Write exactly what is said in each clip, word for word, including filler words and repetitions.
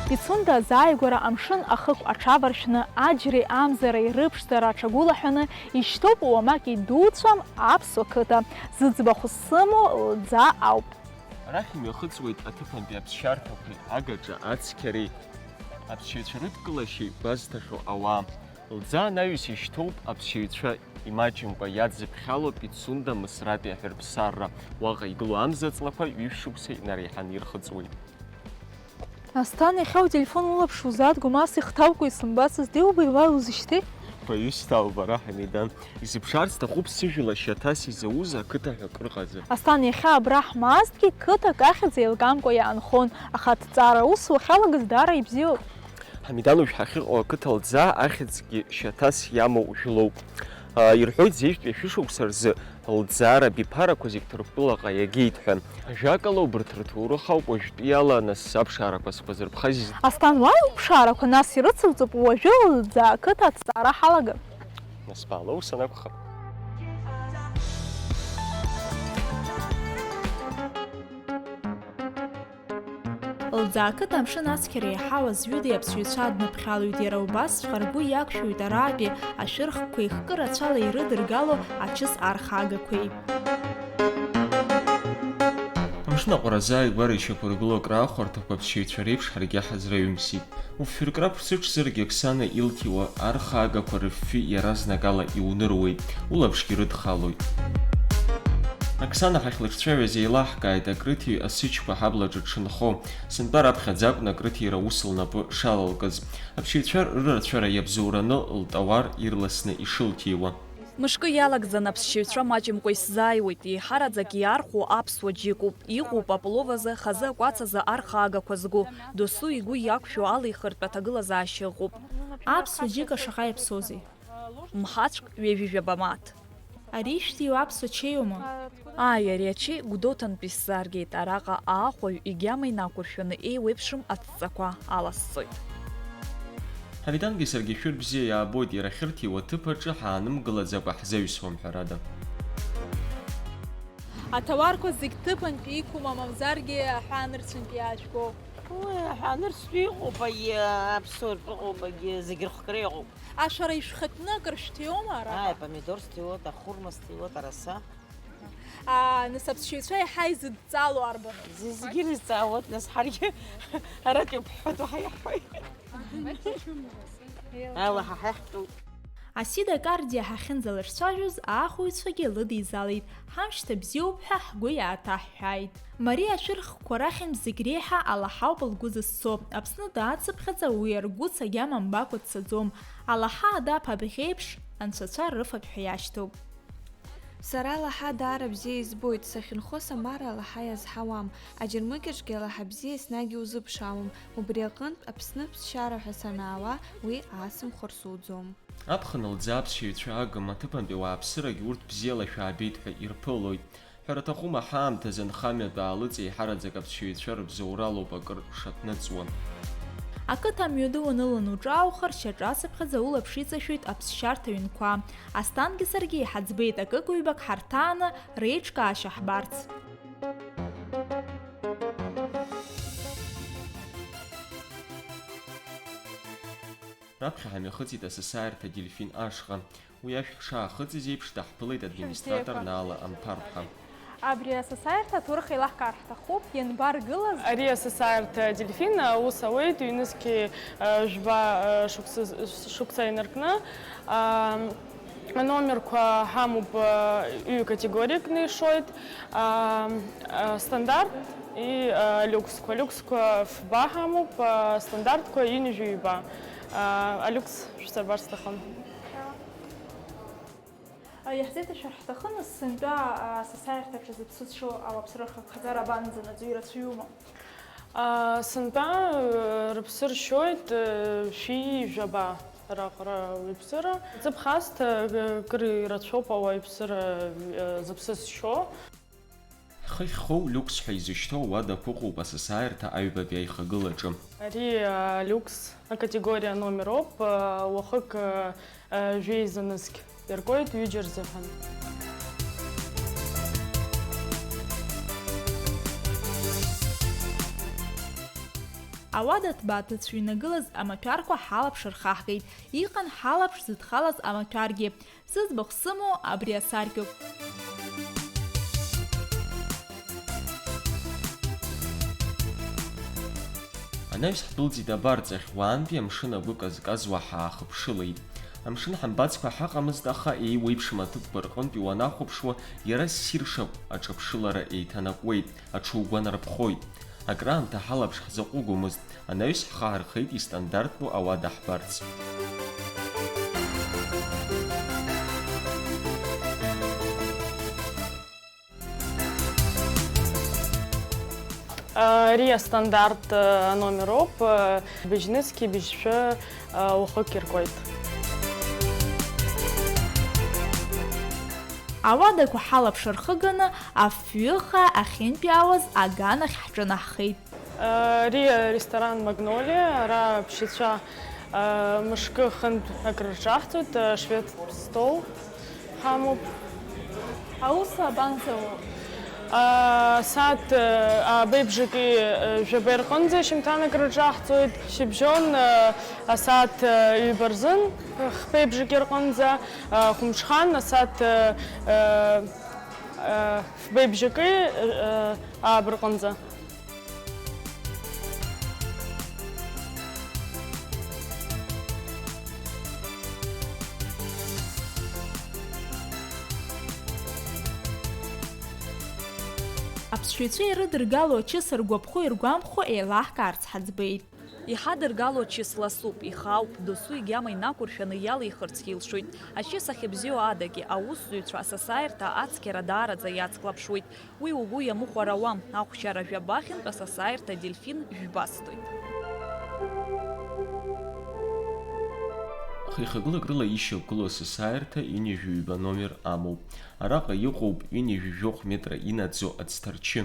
Пицунда азааигәара амшын ахықә аҽаваршәны, аџьреи амзареи рыԥшӡара аҽагәылаҳәаны ишьҭоуп уамак идуцәам аԥсуа қыҭа, зыӡбахә зсымоу Лӡаа ауп. Арахь имҩахыҵуеит аҭыԥантәи аԥсшьарҭақәеи агаҿа ацқьареи, аԥсшьаҩцәа рыдкылашьеи гәазҭахьоу ауаа. Лӡаа анаҩс ишьҭоуп аԥсшьаҩцәа имаҷымкәа иадзыԥхьало Пицунда Мысратәи аҳәырԥсарра. Уаҟа игылоу амза ҵлақәа ҩышықәса инареиҳаны ирхыҵуеит. Асҭан, иахьа утелефон улаԥш узаадгом, ас ихҭамкәа исымбацызт, иубеи уа узышьҭеи? Баҩысҭаауп, бара, Ҳамидан. Изыԥшаарц сҭахуп сыжәла шьаҭас изауз ақыҭа ҳәа акрыҟазар. Асҭан, иахьа абра ҳмаазҭгьы, қыҭак ахьӡ еилгамкәа иаанхон, аха аҭҵаара аус уахьалагаз даара ибзиоуп. Ҳамидан, уажә ҳахьыҟоу ақыҭа Лӡаа ахьӡгьы шьаҭас иамоу жәлоуп. Аа, ирҳәоит, зежәтәи ашәышықәса рзы Лӡаа рабиԥарақәа зегь Ҭырқәтәылаҟа иагеит ҳәа. Ажәакала, убарҭ рҭоурых ауп уажәтәиала нас аԥшаарақәа сгәазырԥхаз из-. Асҭан, уааи уԥшаарақәа, нас ирыцуҵап уажәы Лӡаа ақыҭа аҭҵаара ҳалагар. Нас баала ус анакәха. Лӡаа ақыҭа амшын ацқьара иаҳауаз ҩыдеи аԥсшьаҩцәа адныԥхьалоит, иара убасҵәҟьа ргәы иақәшәоит араатәи ашәырхқәеи хкы рацәала ирыдыргало ачыс архагақәеи. Амшын аҟәара азааигәара ишьақәыргылоу акраахәарҭақәа аԥсшьаҩцәа реиԥш ҳаргьы ҳазраҩымсит. Уфҩыркра қәсыҽзаргьы Оксана илҭиуа архаагақәа рыфҩы иаразнакала иуныруеит, улаԥшгьы рыдхалоит. Оксана ҳахьлыҿцәажәаз еилаҳкааит акрыҭи асычқәа ҳаблаҿы дшынхо, сынтәа раԥхьаӡа акәын акрыҭира аус лнапы шалалкыз. Аԥсшьаҩцәа рырацәара иабзоураны лтауар ирласны ишылҭиуа. Мышкы иалагӡан аԥсшьаҩцәа маҷымкәа исзааиуеит, еиҳараӡак иаархәо аԥсуа џьыкоуп, иҟоуп апловазы, хазы акәацазы архаагақәа зго, досу игәы иақәшәо алихыртә аҭагылазаашьа ыҟоуп. Аԥсуа џьыка шаҟа иаԥсоузеи? Мҳаҵәк ҩажәи жәаба мааҭ. Ари ишәҭиуа аԥсуа чеиума? Ааи, ари ачеи Гәдоуҭантәи сзааргеит, араҟа аахәаҩ игьама инақәыршәаны еиуеиԥшым аҵәҵәақәа аласҵоит. Ҳамидангьы саргьы шәыр бзиа иаабоит, иара ахьырҭиуа аҭыԥ аҿы ҳаанымгылаӡакәа ҳзаҩсуам, ҳәарада. Аҭауарқәа зегь ҭыԥантәи иқәума, мамзаргьы аҳәаанырцәынтәи иаажәгоу? Уи аҳәаанырцәтәи иҟоуп, аиеи, аԥсуартә ыҟоуп, агьи зегь рыхкра иҟоуп. Ашәара ишәхатәны акыр шәҭиуама араҟа? Ааи, апомидор сҭиуеит, ахәырма сҭиуеит, араса. Аа, нас аԥсшьаҩцәа иаҳа изыдҵало арбану? Зегьы ирызҵаауеит, нас ҳаргьы аратәи иуҳәатәу ҳаиҳәоит. Ала ҳа ҳахьтәуп. Асида Кардиа ҳахьынӡалыҿцәажәоз, аахәаҩцәагьы лыдизалеит, ҳамшьҭа бзиоуп ҳәа ҳгәы иааҭаҳҳәааит. Мариа ашәырхқәа рахьынтә зегь реиҳа алаҳауп лгәы зызцо, Аԥсны даацыԥхьаӡа уи аргәыц агьама мбакәа дцаӡом, алаҳа адап абӷьеиԥш, анцәацәа рыфатә ҳәа иашьҭоуп. Сара алаҳа даара бзиа избоит, сахьынхо самара алаҳа иазҳауам, аџьармыкьаҿгьы алаҳа бзиа еснагь иузыԥшаауам, убри аҟынтә Аԥсны ԥсшьара ҳәа санаауа, уи аасымхәар суӡом. Аԥхын лӡаа аԥсшьаҩцәа агым, аҭыԥантәи ауааԥсырагь урҭ бзиала шәаабеит ҳәа ирԥылоит. Ҳәара аҭахума, ҳаамҭазы анхамҩатә аалыҵ еиҳараӡак аԥсшьаҩцәа рыбзоуралоуп акыр шаҭныҵуа. Ақыҭа амҩаду уаныланы уҿааухар, шьаҿацыԥхьаӡа улаԥш иҵашәоит аԥсшьарҭа ҩнқәа. Асҭангьы саргьы иҳаӡбеит акык-ҩбак ҳарҭааны реиҿкаашьа ҳбарц. Раԥхьа ҳамҩахыҵит асасааирҭа Дельфин ашҟа. Уи ашә ҳшаахыҵыз еиԥш, даҳԥылеит администратор Шәынтәеиқәа. Наала Амԥарԥҳа. Абри асасааирҭа аҭоурых еилаҳкаар ҳҭахуп, ианбаргылаз? Ари асасааирҭа Дельфин аус ауеит ҩнызқьи, э, жәба, э, шықәса, шықәса инаркны. Ам, Аномерқәа ҳамоуп, э, ҩ-категориакны ишоит, ам, э, стандарт и, э, люксқәа. Люксқәа фба ҳамоуп, э, стандартқәа ҩынҩажәи ҩба. Э, алюкс шәсырбар сҭахын. Иаҳзеиҭашәар ҳҭахын, сынтәа асасааирҭаҿы зыԥсы зшоу ауааԥсыра рхыԥхьаӡара абанӡанаӡо, ирацәаҩума? А, сынтәа, э, рыԥсы ршьоит, э, шәи жәаба раҟара ауаҩԥсыра. Зыԥхасҭа, э, кыр ирацәоуп ауаҩԥсыра, э, зыԥсы зшьо. Ҳхы ахьхоу люкс ҳәа изышьҭоу ауадақәа ыҟоуп асасааирҭа аҩбатәи аихагылаҿы. Ари, а, люкс акатегориа номероуп, а, уахык, а, а, жәеиза нызқь иаркуеит ҩыџьа рзыҳәан. Ауада ҭбаа ҭыцә иҩнагылаз амаҭәарқәа ҳалаԥш рхаҳгеит. Иҟан ҳалаԥш зыдхалаз амаҭәаргьы. Зыӡбахә сымоу абри асаркьоуп. Анаҩс ҳдәылҵит абарҵахь, уаантәи амшын агәы казказуа ҳаахыԥшылеит. Амшын ҳамбацкәа ҳаҟамызт, аха еиуеиԥшым аҭыԥқәа рҟынтәи уанахәаԥшуа, иара ссиршақә аҿаԥшылара еиҭанакуеит, аҽугәанарԥхоит. Акраамҭа ҳалаԥш ҳзаҟәыгомызт, анаҩс ҳхы аархеит истандарттәу ауада ҳбарц. Ари астандарт, э, номероуп, э, быжьнызқьи быжьшәы, э, уахык иркуеит. Ауадақәа ҳалаԥш рхыганы, афҩы хаа ахьынтәаауаз аганахь ҳҿынаҳхеит. Ари аресторан Магнолиа, ара аԥшьацәа, а, мышкы хынтә акрырҿаҳҵоит, а, швед стол ҳамоуп. Аус абанӡауа? А, асааҭ, а, абеибжаки, а, жәабеи рҟынӡа шьымҭан акрырҿаҳҵоит. Шьыбжьон, а, асааҭ, а, ҩба рзын, а, хԥеибжаки рҟынӡа, а, хәымҽхан, асааҭ, а, а, а, фбеибжаки, а, ааба рҟынӡа. Аԥсшьаҩцәа ирыдыргало ачыс ргәаԥхо-иргәамԥхо еилаҳкаарц ҳаӡбеит. Иҳадыргало ачыс ласуп, ихаауп, досу игьама инақәыршәаны иалихырц илшоит. Ачыс ахьыбзиоу адагьы, аусзуҩцәа асасааирҭа ацқьара даараӡа иацклаԥшуеит. Уи угәы иамыхәар ауам, ахәшьара жәаба ахьынтә асасааирҭа Дельфин жәбасҭоит. Хеихагылак рыла ишьақәгылоу асасааирҭа ҩынҩажәи ҩба номер амоуп. Араҟа иҟоуп ҩынҩажәи жәохә метра инаӡо аӡҭарчы.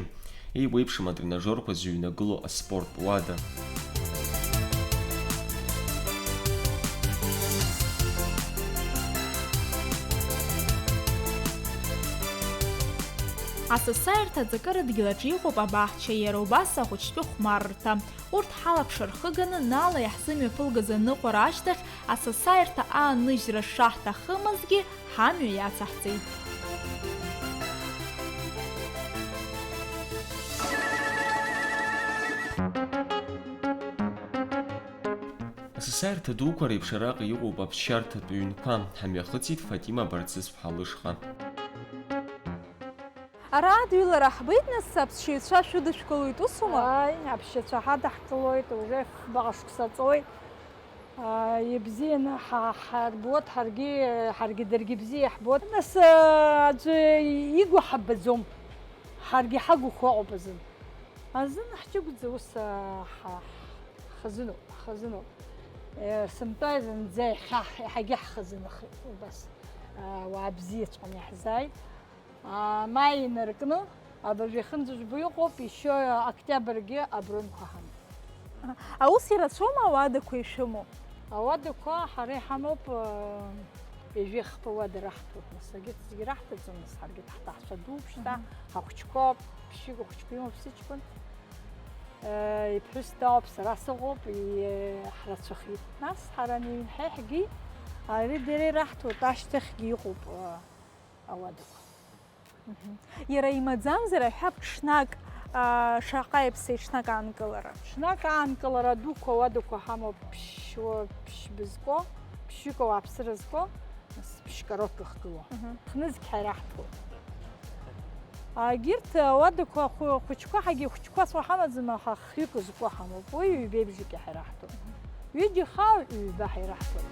Еиуеиԥшым атренажерқәа зыҩнагылоу аспорт уада. Асасааирҭа аҵакыра дгьыл аҿы иҟоуп абаҳча, иара убас ахәыҷтәы хәмаррҭа. Урҭ ҳалаԥш рхыганы, Нала иаҳзымҩаԥылгаз аныҟәара ашьҭахь, асасааирҭа ааныжьра шаҳҭахымызгьы, ҳамҩа иацаҳҵеит. Асасааирҭа дуқәа реиԥш араҟа иҟоуп аԥсшьарҭатә ҩнқәа. Ҳамҩахыҵит Фатима Барцыц-ԥҳа лышҟа. Ара адҩылара ҳбеит, нас аԥсшьаҩцәа шәыдышәкылоит, усума? Ааи, аԥсшьацәа ҳадаҳкылоит, уже фба шықәса ҵуеит. Аа, ибзианы ҳа-, ҳарбоит, ҳаргьы, ҳаргьы даргьы бзиа иаҳбоит. Нас, аа, аӡәы игәы ҳаббаӡом. Ҳаргьы ҳагәқәа ыҟоуп азын. Азын ҳҷыгәӡа ус, аа, ҳа-, ҳхазыноуп, ҳхазыноуп. Е, сынтәа зынӡа иахьа ҳ-, иаҳагьы ҳхазынахеит убас. Аа, уаа бзиаҵәҟьаны иаҳзааит. Аа, маи инаркны, абыржә иахынӡажәбо иҟоуп, ишьо октиабргьы абронқәа ҳамоуп. Аус ирацәоума ауадақәа ишәымоу? Ауадақәа ҳара иҳамоуп, аа, ҩажәи хԥа уада раҳҭоит, нас, егьырҭ зегьы раҳҭаӡом, нас, ҳаргьы ҳҭаацәа дууп шьҭа, мгм, ҳахәыҷқәоуп, ԥшьҩык ахәыҷқәа имоуп сыҷкәын. Э, иԥҳәыс дауп, сара сыҟоуп, и-, ҳрацәахеит. Нас ҳара аныҩнҳәа иаҳгеит, ари дара ираҳҭоит, ашьҭахьгьы иҟоуп, э, ауадақәа. Мгм. Иара имаӡамзар, аҳәап, ҽнак, аа, шаҟа иаԥсеи ҽнак аанкылара? Ҽнак аанкылара дуқәа, ауадақәа ҳамоуп, ԥшь-, ԥшьба зку, ԥшьҩык ауааԥсыра зку, нас ԥшь-короткак хгылоу. Мгм. Хнызқь ҳаираҳҭоит. Агьырҭ ауадақәа хәы-, хәыҷқәа ҳагьы хәыҷқәа ацәа ҳамаӡам, аха хҩык зку ҳамоуп, уи ҩбеи бжаки ҳаираҳҭоит. Ҩыџьа хаа, ҩба ҳаираҳҭоит.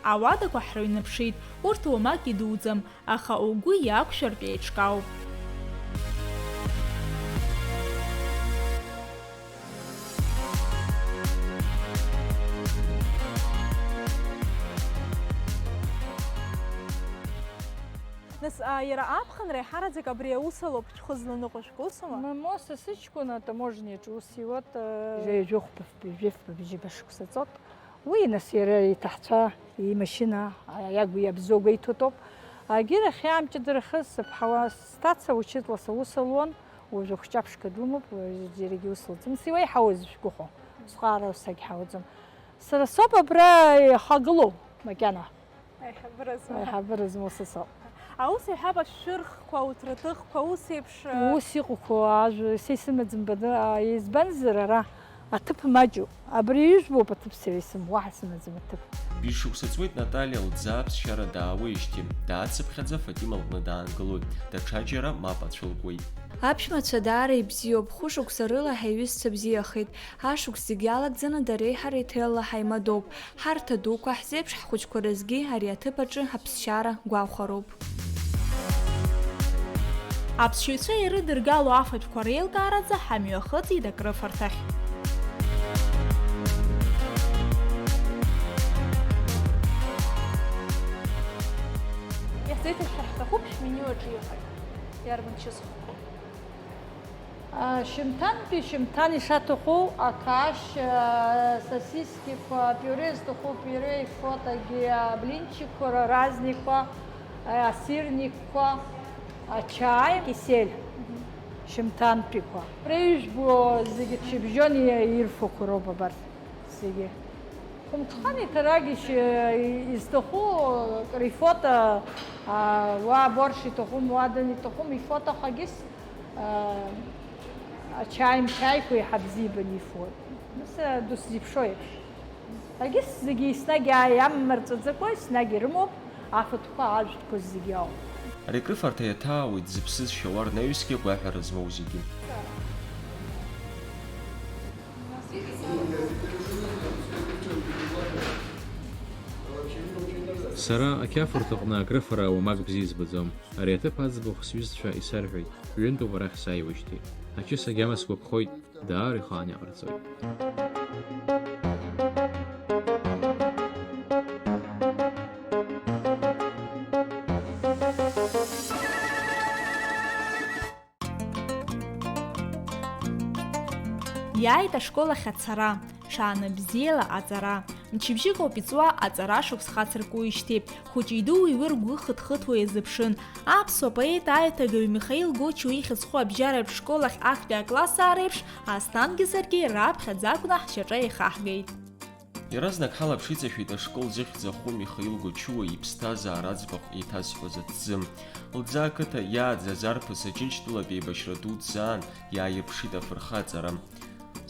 Ауадақәа ҳрыҩнаԥшит, урҭ уамак идуӡам, аха угәы иақәшәартә еиҿкаауп. Нас, а, иара аԥхынра еиҳараӡак абри аус алоуп шәхы зланыҟәышәго, усума? Мамоу, са сыҷкәын атаможниаҿ ус иуеит, э, жәа-, жәохәба, фба, жәафба бжьба шықәса ҵуеит. Уи, нас, иара иҭаҳцәа имашьына, а, иагу иабзоу гәеиҭоит ауп. Агьырахь иаамҷыдарахаз сыԥҳауа, сҭаца учытлас аус луан, уажәы хәҷаԥшьқәа длымоуп, уажәы џьарагьы ус лӡым. Сиуеиҳауаз шәгәыхәо, сҟаара ус агьҳауаӡом. Сара соуп абра ихагылоу макьана. Аиҳабыразы. Аиҳабыразы ус соуп. Аус иҳәап, ашәшәырхқәа, ауҭраҭыхқәа, ус еиԥш, э, Ус иҟоуқәоу ажәа са исымаӡам, баны, а, избанзар, ара аҭыԥ маҷуп. Абри ижәбоуп аҭыԥ сара исымоу, уаҳа сымаӡам аҭыԥ. Бжьшықәса ҵуеит Наталиа лӡааԥсшьара даауеижьҭеи, даацыԥхьаӡа Фатима лҟны даангылоит, даҽаџьара мап ацәылкуеит. Аԥшәмацәа даара ибзиоуп, хәышықәса рыла ҳаиҩызцәа бзиахеит. Ашықәс зегь иалагӡаны дареи ҳареи ҭелла ҳаимадоуп. Ҳарҭ адуқәа, ҳзеиԥш ҳхәыҷқәа рызгьы ари аҭыԥ аҿы аԥсшьара гәахәароуп. Аԥсшьаҩцәа ирыдыргало афатәқәа реилкааразы ҳамҩахыҵит акрыфарҭахь. Иаҳзеиҭашәҳәар ҳҭахуп шәменю аҿы иҟоу. Иарбан шьыцхәқәоу? А, шьымҭантәи шьымҭан ишаҭаху ақаашь, а, сосискақәа, пиуре зҭаху пиуре ифоит, егьи аблинчикқәа, разникқәа, а, асирникқәа, ачаи, кисель, шьымҭантәиқәа. Реижәбо зегьы шьыбжьон ирфақәа роуп абарҭ. Зегьы. Хәымҽхан иҭарагьы шьы-, изҭаху крифота, а, уа борш иҭахым, уа дын иҭахым, ифота хагьыс, а, ачаи-мчаиқәа еиҳа бзиа ибаны ифоит. Нас, а, дысзеиԥшроуп. Хагьыс зегьы еснагь иа-, иаммарҵәаӡакәа, еснагь ирымоуп. Афатәқәа, ажәтәқәа зегьы ауп. Ари акрыфарҭа иаҭаауеит зыԥсы зшьауа рнаҩсгьы агәаҳәара змоу зегьы. Сара ақьафурҭ аҟны акрыфара уамак бзиа избаӡом. Ари аҭыԥ аӡбахә сҩызцәа исарҳәеит, ҩынтәуп арахь сааиуеижьҭеи. Ачыс агьама сгәаԥхоит. Даара ихаан иҟарҵоит. Иааит ашкол ахь ацара, ҽаанбзиала аҵара. Мчыбжьык ауп иҵуа аҵара шықәс хацыркуижьҭеи. Хәыҷи-дуи уи ргәы хыҭ-хыҭуа иазыԥшын. Аԥсуа поет аиҭагаҩ Михаил Гочиа ихьӡ зху абжьаратә школ ахь актәи аклассаа реиԥш, Асҭангьы саргьы раԥхьаӡа акәны ҳшьаҿа еихаҳгеит. Иаразнак ҳалаԥш иҵашәеит ашкол зыхьӡ аху Михаил Гочиа иԥсҭазаара аӡбахә еиҭазҳәоз аҭӡы. Лӡаа ақыҭа иааӡаз арԥыс Аџьынџьтәылатә еибашьра дуӡӡа аан иааирԥшит афырхаҵара.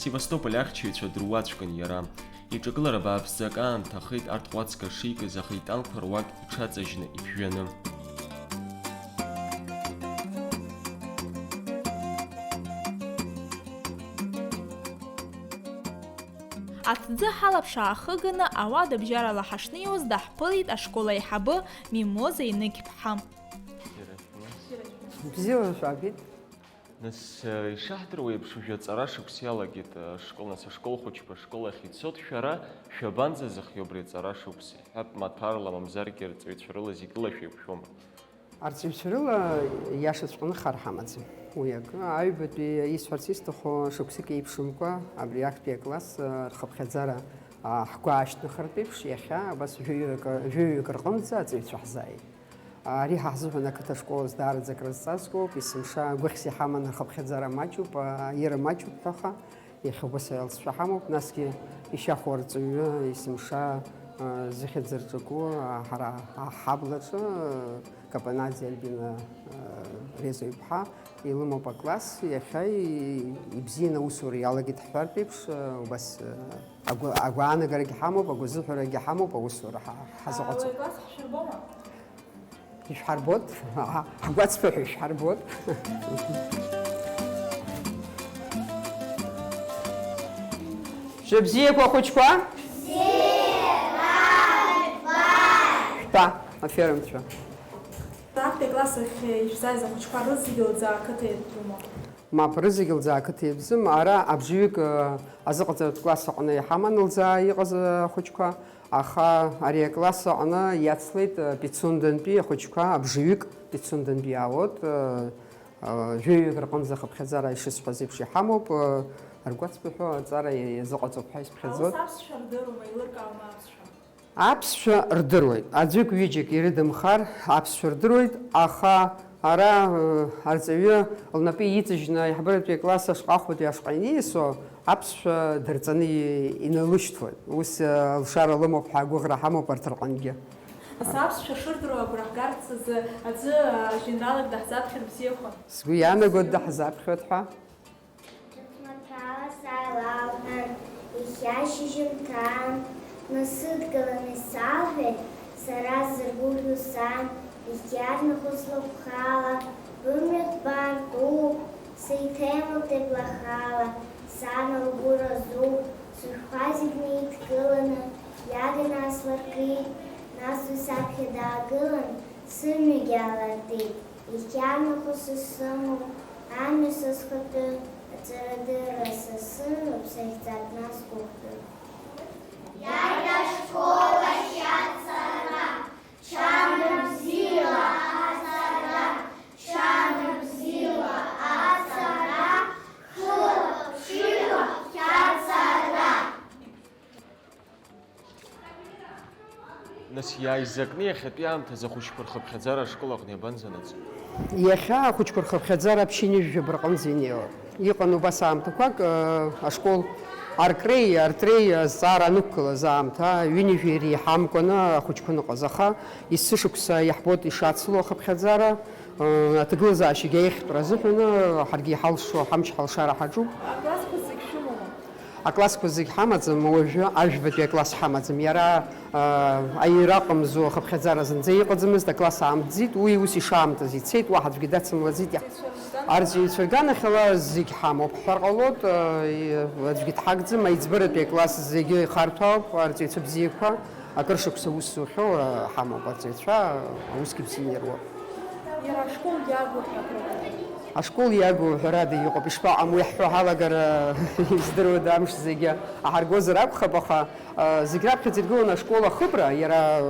Севастополь ахьчаҩцәа дыруаӡәкын иара. Иҿагылара бааԥсӡак аамҭахеит арҭ ҟәацк ашикыз, аха итанкқәа руак иҽаҵажьны иԥжәаны. Аҭӡы ҳалаԥш аахыганы, ауадабжьарала ҳашнеиуаз, даҳԥылеит ашкол аиҳабы Мимоза Енықьԥҳа. Бзиала шәаагеит. Нас, э, ишаҳдыруа еиԥш, уажәы аҵара шықәс иалагеит, э, ашкол, нас ашкол хәыҷқәа ашкол ахь ицоит. Шәара шәабанӡазыхиоу абри аҵара шықәс? Иҳәап, маҭәарла, мамзаргьы рҵаҩцәа рыла зегь ылашәеиқәшәома? Арҵаҩцәа рыла иашаҵәҟьаны хар ҳамаӡам. Уи акы, аҩбатәи исҳәарц исҭаху, шықәсык еиԥшымкәа абри актәи акласс, э, рхыԥхьаӡара, а, ҳгәы аашьҭнахыртә еиԥш, иахьа абас жәаҩык, жәаҩык рҟынӡа аҵаҩцәа ҳзааит. Ари ҳа ҳзыҳәан ақыҭа школ азы даараӡа акрызҵазкуоуп, есымша гәыхьс иҳаман, рхыԥхьаӡара маҷуп, аиира маҷуп ҳәа аха, иахьа убас аилҵшәа ҳамоуп, насгьы ишьахәа арҵаҩы есымша, а, зыхьӡ рҿаку, а, ҳара, а, ҳаблаҿы, а, Капанаӡе Альбина, а, Резо-иԥҳа илымоуп акласс, иахьа и-, ибзианы аусура иалагеит ҳҳәартә еиԥш, а, убас, а, агәа-, агәаанагарагьы ҳамоуп, агәазыҳәарагьы ҳамоуп, аусура ҳа-, ҳазыҟаҵоит. Уи акласс ҳшәырбома? Ишәҳарбоит, ҳгәацԥыҳәа ишәҳарбоит. Шәыбзиақәа, ахәыҷқәа? Шәтәа, афермцәа. Актәи акласс ахь ишәзааиз ахәыҷқәа рызегьы лӡаа ақыҭа иатәума? Мап, рызегьы лӡаа ақыҭа иатәӡам. Ара абжаҩык, э, азыҟаҵаратә класс аҟны иҳаман лӡаа иҟаз, э, ахәыҷқәа. Аха ари акласс аҟны иацлеит, э, Пицундантәи ахәыҷқәа, абжаҩык Пицундантәи иаауеит, э, э, жәаҩык рҟынӡа ахыԥхьаӡара ишысҳәаз еиԥш иҳамоуп, э, ргәацԥыҳәо аҵара иа-, иазыҟаҵоуп ҳәа исԥхьаӡоит. Аус аԥсшәа рдырума, еилыркаауама аԥсшәа? Аԥсшәа рдыруеит. Аӡәык-ҩыџьак ирыдымхар, аԥсшәа рдыруеит, аха ара, э, арҵаҩы лнапы иҵыжьны аиҳабыратәи акласс ашҟа ахәбатәи ашҟа иниасуа аԥсшәа дырҵаны и-, иналышьҭуеит. Ус, э, лшара лымоуп ҳәа агәыӷра ҳамоуп арҭ рҟынгьы. Нас аԥсшәа шырдыруа агәра ҳгарц азы аӡәы, э, жәеинраалак даҳзаԥхьар бзиахоит. Сгәы иаанагоит даҳзаԥхьоит ҳәа. Ҿыц маҭәала сааилалҳәан, иахьа шьыжьымҭан, днасыдгылан исалҳәеит, сара сзыргәырӷьо сан, иахьарнахыс лыԥхала, бымҩа ҭбаартәуп, сеиҭеимлеит блахала, сан лгәы разуп, сышәҟәқәа зегь неидкыланы, иаганы аслыркит, нас уи саԥхьа даагылан, сымҩагьы аалыртит. Иахьарнахыс исымоуп амҩа са схатәы, аҵарадырра са сымоуп, сахьӡап нас гәыхәтәы. Иааит ашкол ахь ацара, чанра бзиала ацара, чанра бзиала ацара, хыла, ԥшьыла, хьацара. Нас иааизакны иахьатәи аамҭазы ахәыҷқәа рхыԥхьаӡара ашкол аҟны иабанӡанаӡ? Иахьа ахәыҷқәа рхыԥхьаӡара ԥшьынҩажәаба рҟынӡа инеиуеит. Иҟан убас аамҭақәак, э, ашкол аркреи, артреи азҵаара анықәгылаз аамҭа, ҩынҩажәа иреиҳамкәаны ахәыҷқәа ныҟаз. Аха есышықәса иаҳбоит ишацло ахыԥхьаӡара, э, аҭагылазаашьагьы аиӷьтәра азыҳәан, э, ҳаргьы иҳалшо ҳамч-ҳалшара ҳаҿуп. Аклассқәа зегь шәымоума? Аклассқәа зегь ҳамаӡам, уажәы ажәбатәи акласс ҳамаӡам. Иара, аа, аҩра аҟамзу ахыԥхьаӡара зынӡа иҟаӡамызт, акласс аамҭӡеит, уи ус ишаамҭаз ицеит, уаҳа аӡәгьы дацымлаӡеит. Арҵаҩцәа рганахьала зегь ҳамоуп ҳҳәар ҟалоит, аа, и-, аӡәгьы дҳагӡам, аиҵбыратәи акласс зегьы ихарҭәаауп, арҵаҩцәа бзиақәа, акыр шықәса аус зухьоу, аа, ҳамоуп арҵаҩцәа, аусгьы бзианы ируа. Иара ашкол иагу ҳәа акрыҟоуп. Ашкол иагу, ҳәарада, иҟоуп. Ишԥаҟам, уи ҳҳәо ҳалагар, издыруада, амш зегьы аҳаргозар акәхап, аха, а, зегь раԥхьаӡа иргыланы ашкол ахыбра, иара,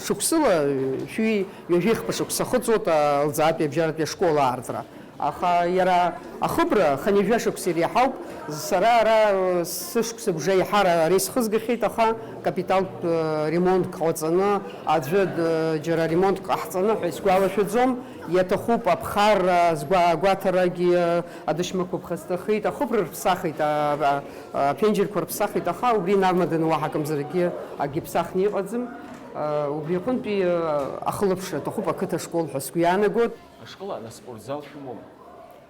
шықәсыла, шәи ҩажәи хԥа шықәса ахыҵуеит, а, лӡаатәи абжьаратәи ашкол аартра. Аха иара ахыбра хынҩажәа шықәса иреиҳауп. Сара ара, сышықәса бжа еиҳара ара исхызгахьеит, аха капиталтә, э, ремонтк ҟаҵаны, аӡәы, д-, џьара ремонтк ҟаҳҵаны ҳәа исгәалашәаӡом. Иаҭахуп аԥхарра, згәа-, агәаҭарагьы, э, адашьмақәа ԥхасҭахеит, ахыбра рыԥсахит, а, а, аԥенџьырқәа рыԥсахит, аха убри инамаданы уаҳа акымзаракгьы акгьы ԥсахны иҟаӡам. Э, убри аҟынтәи, э, ахылаԥшра аҭахуп ақыҭа ашкол ҳәа сгәы иаанагоит. Ашкол аҟны аспортзал шәымоума?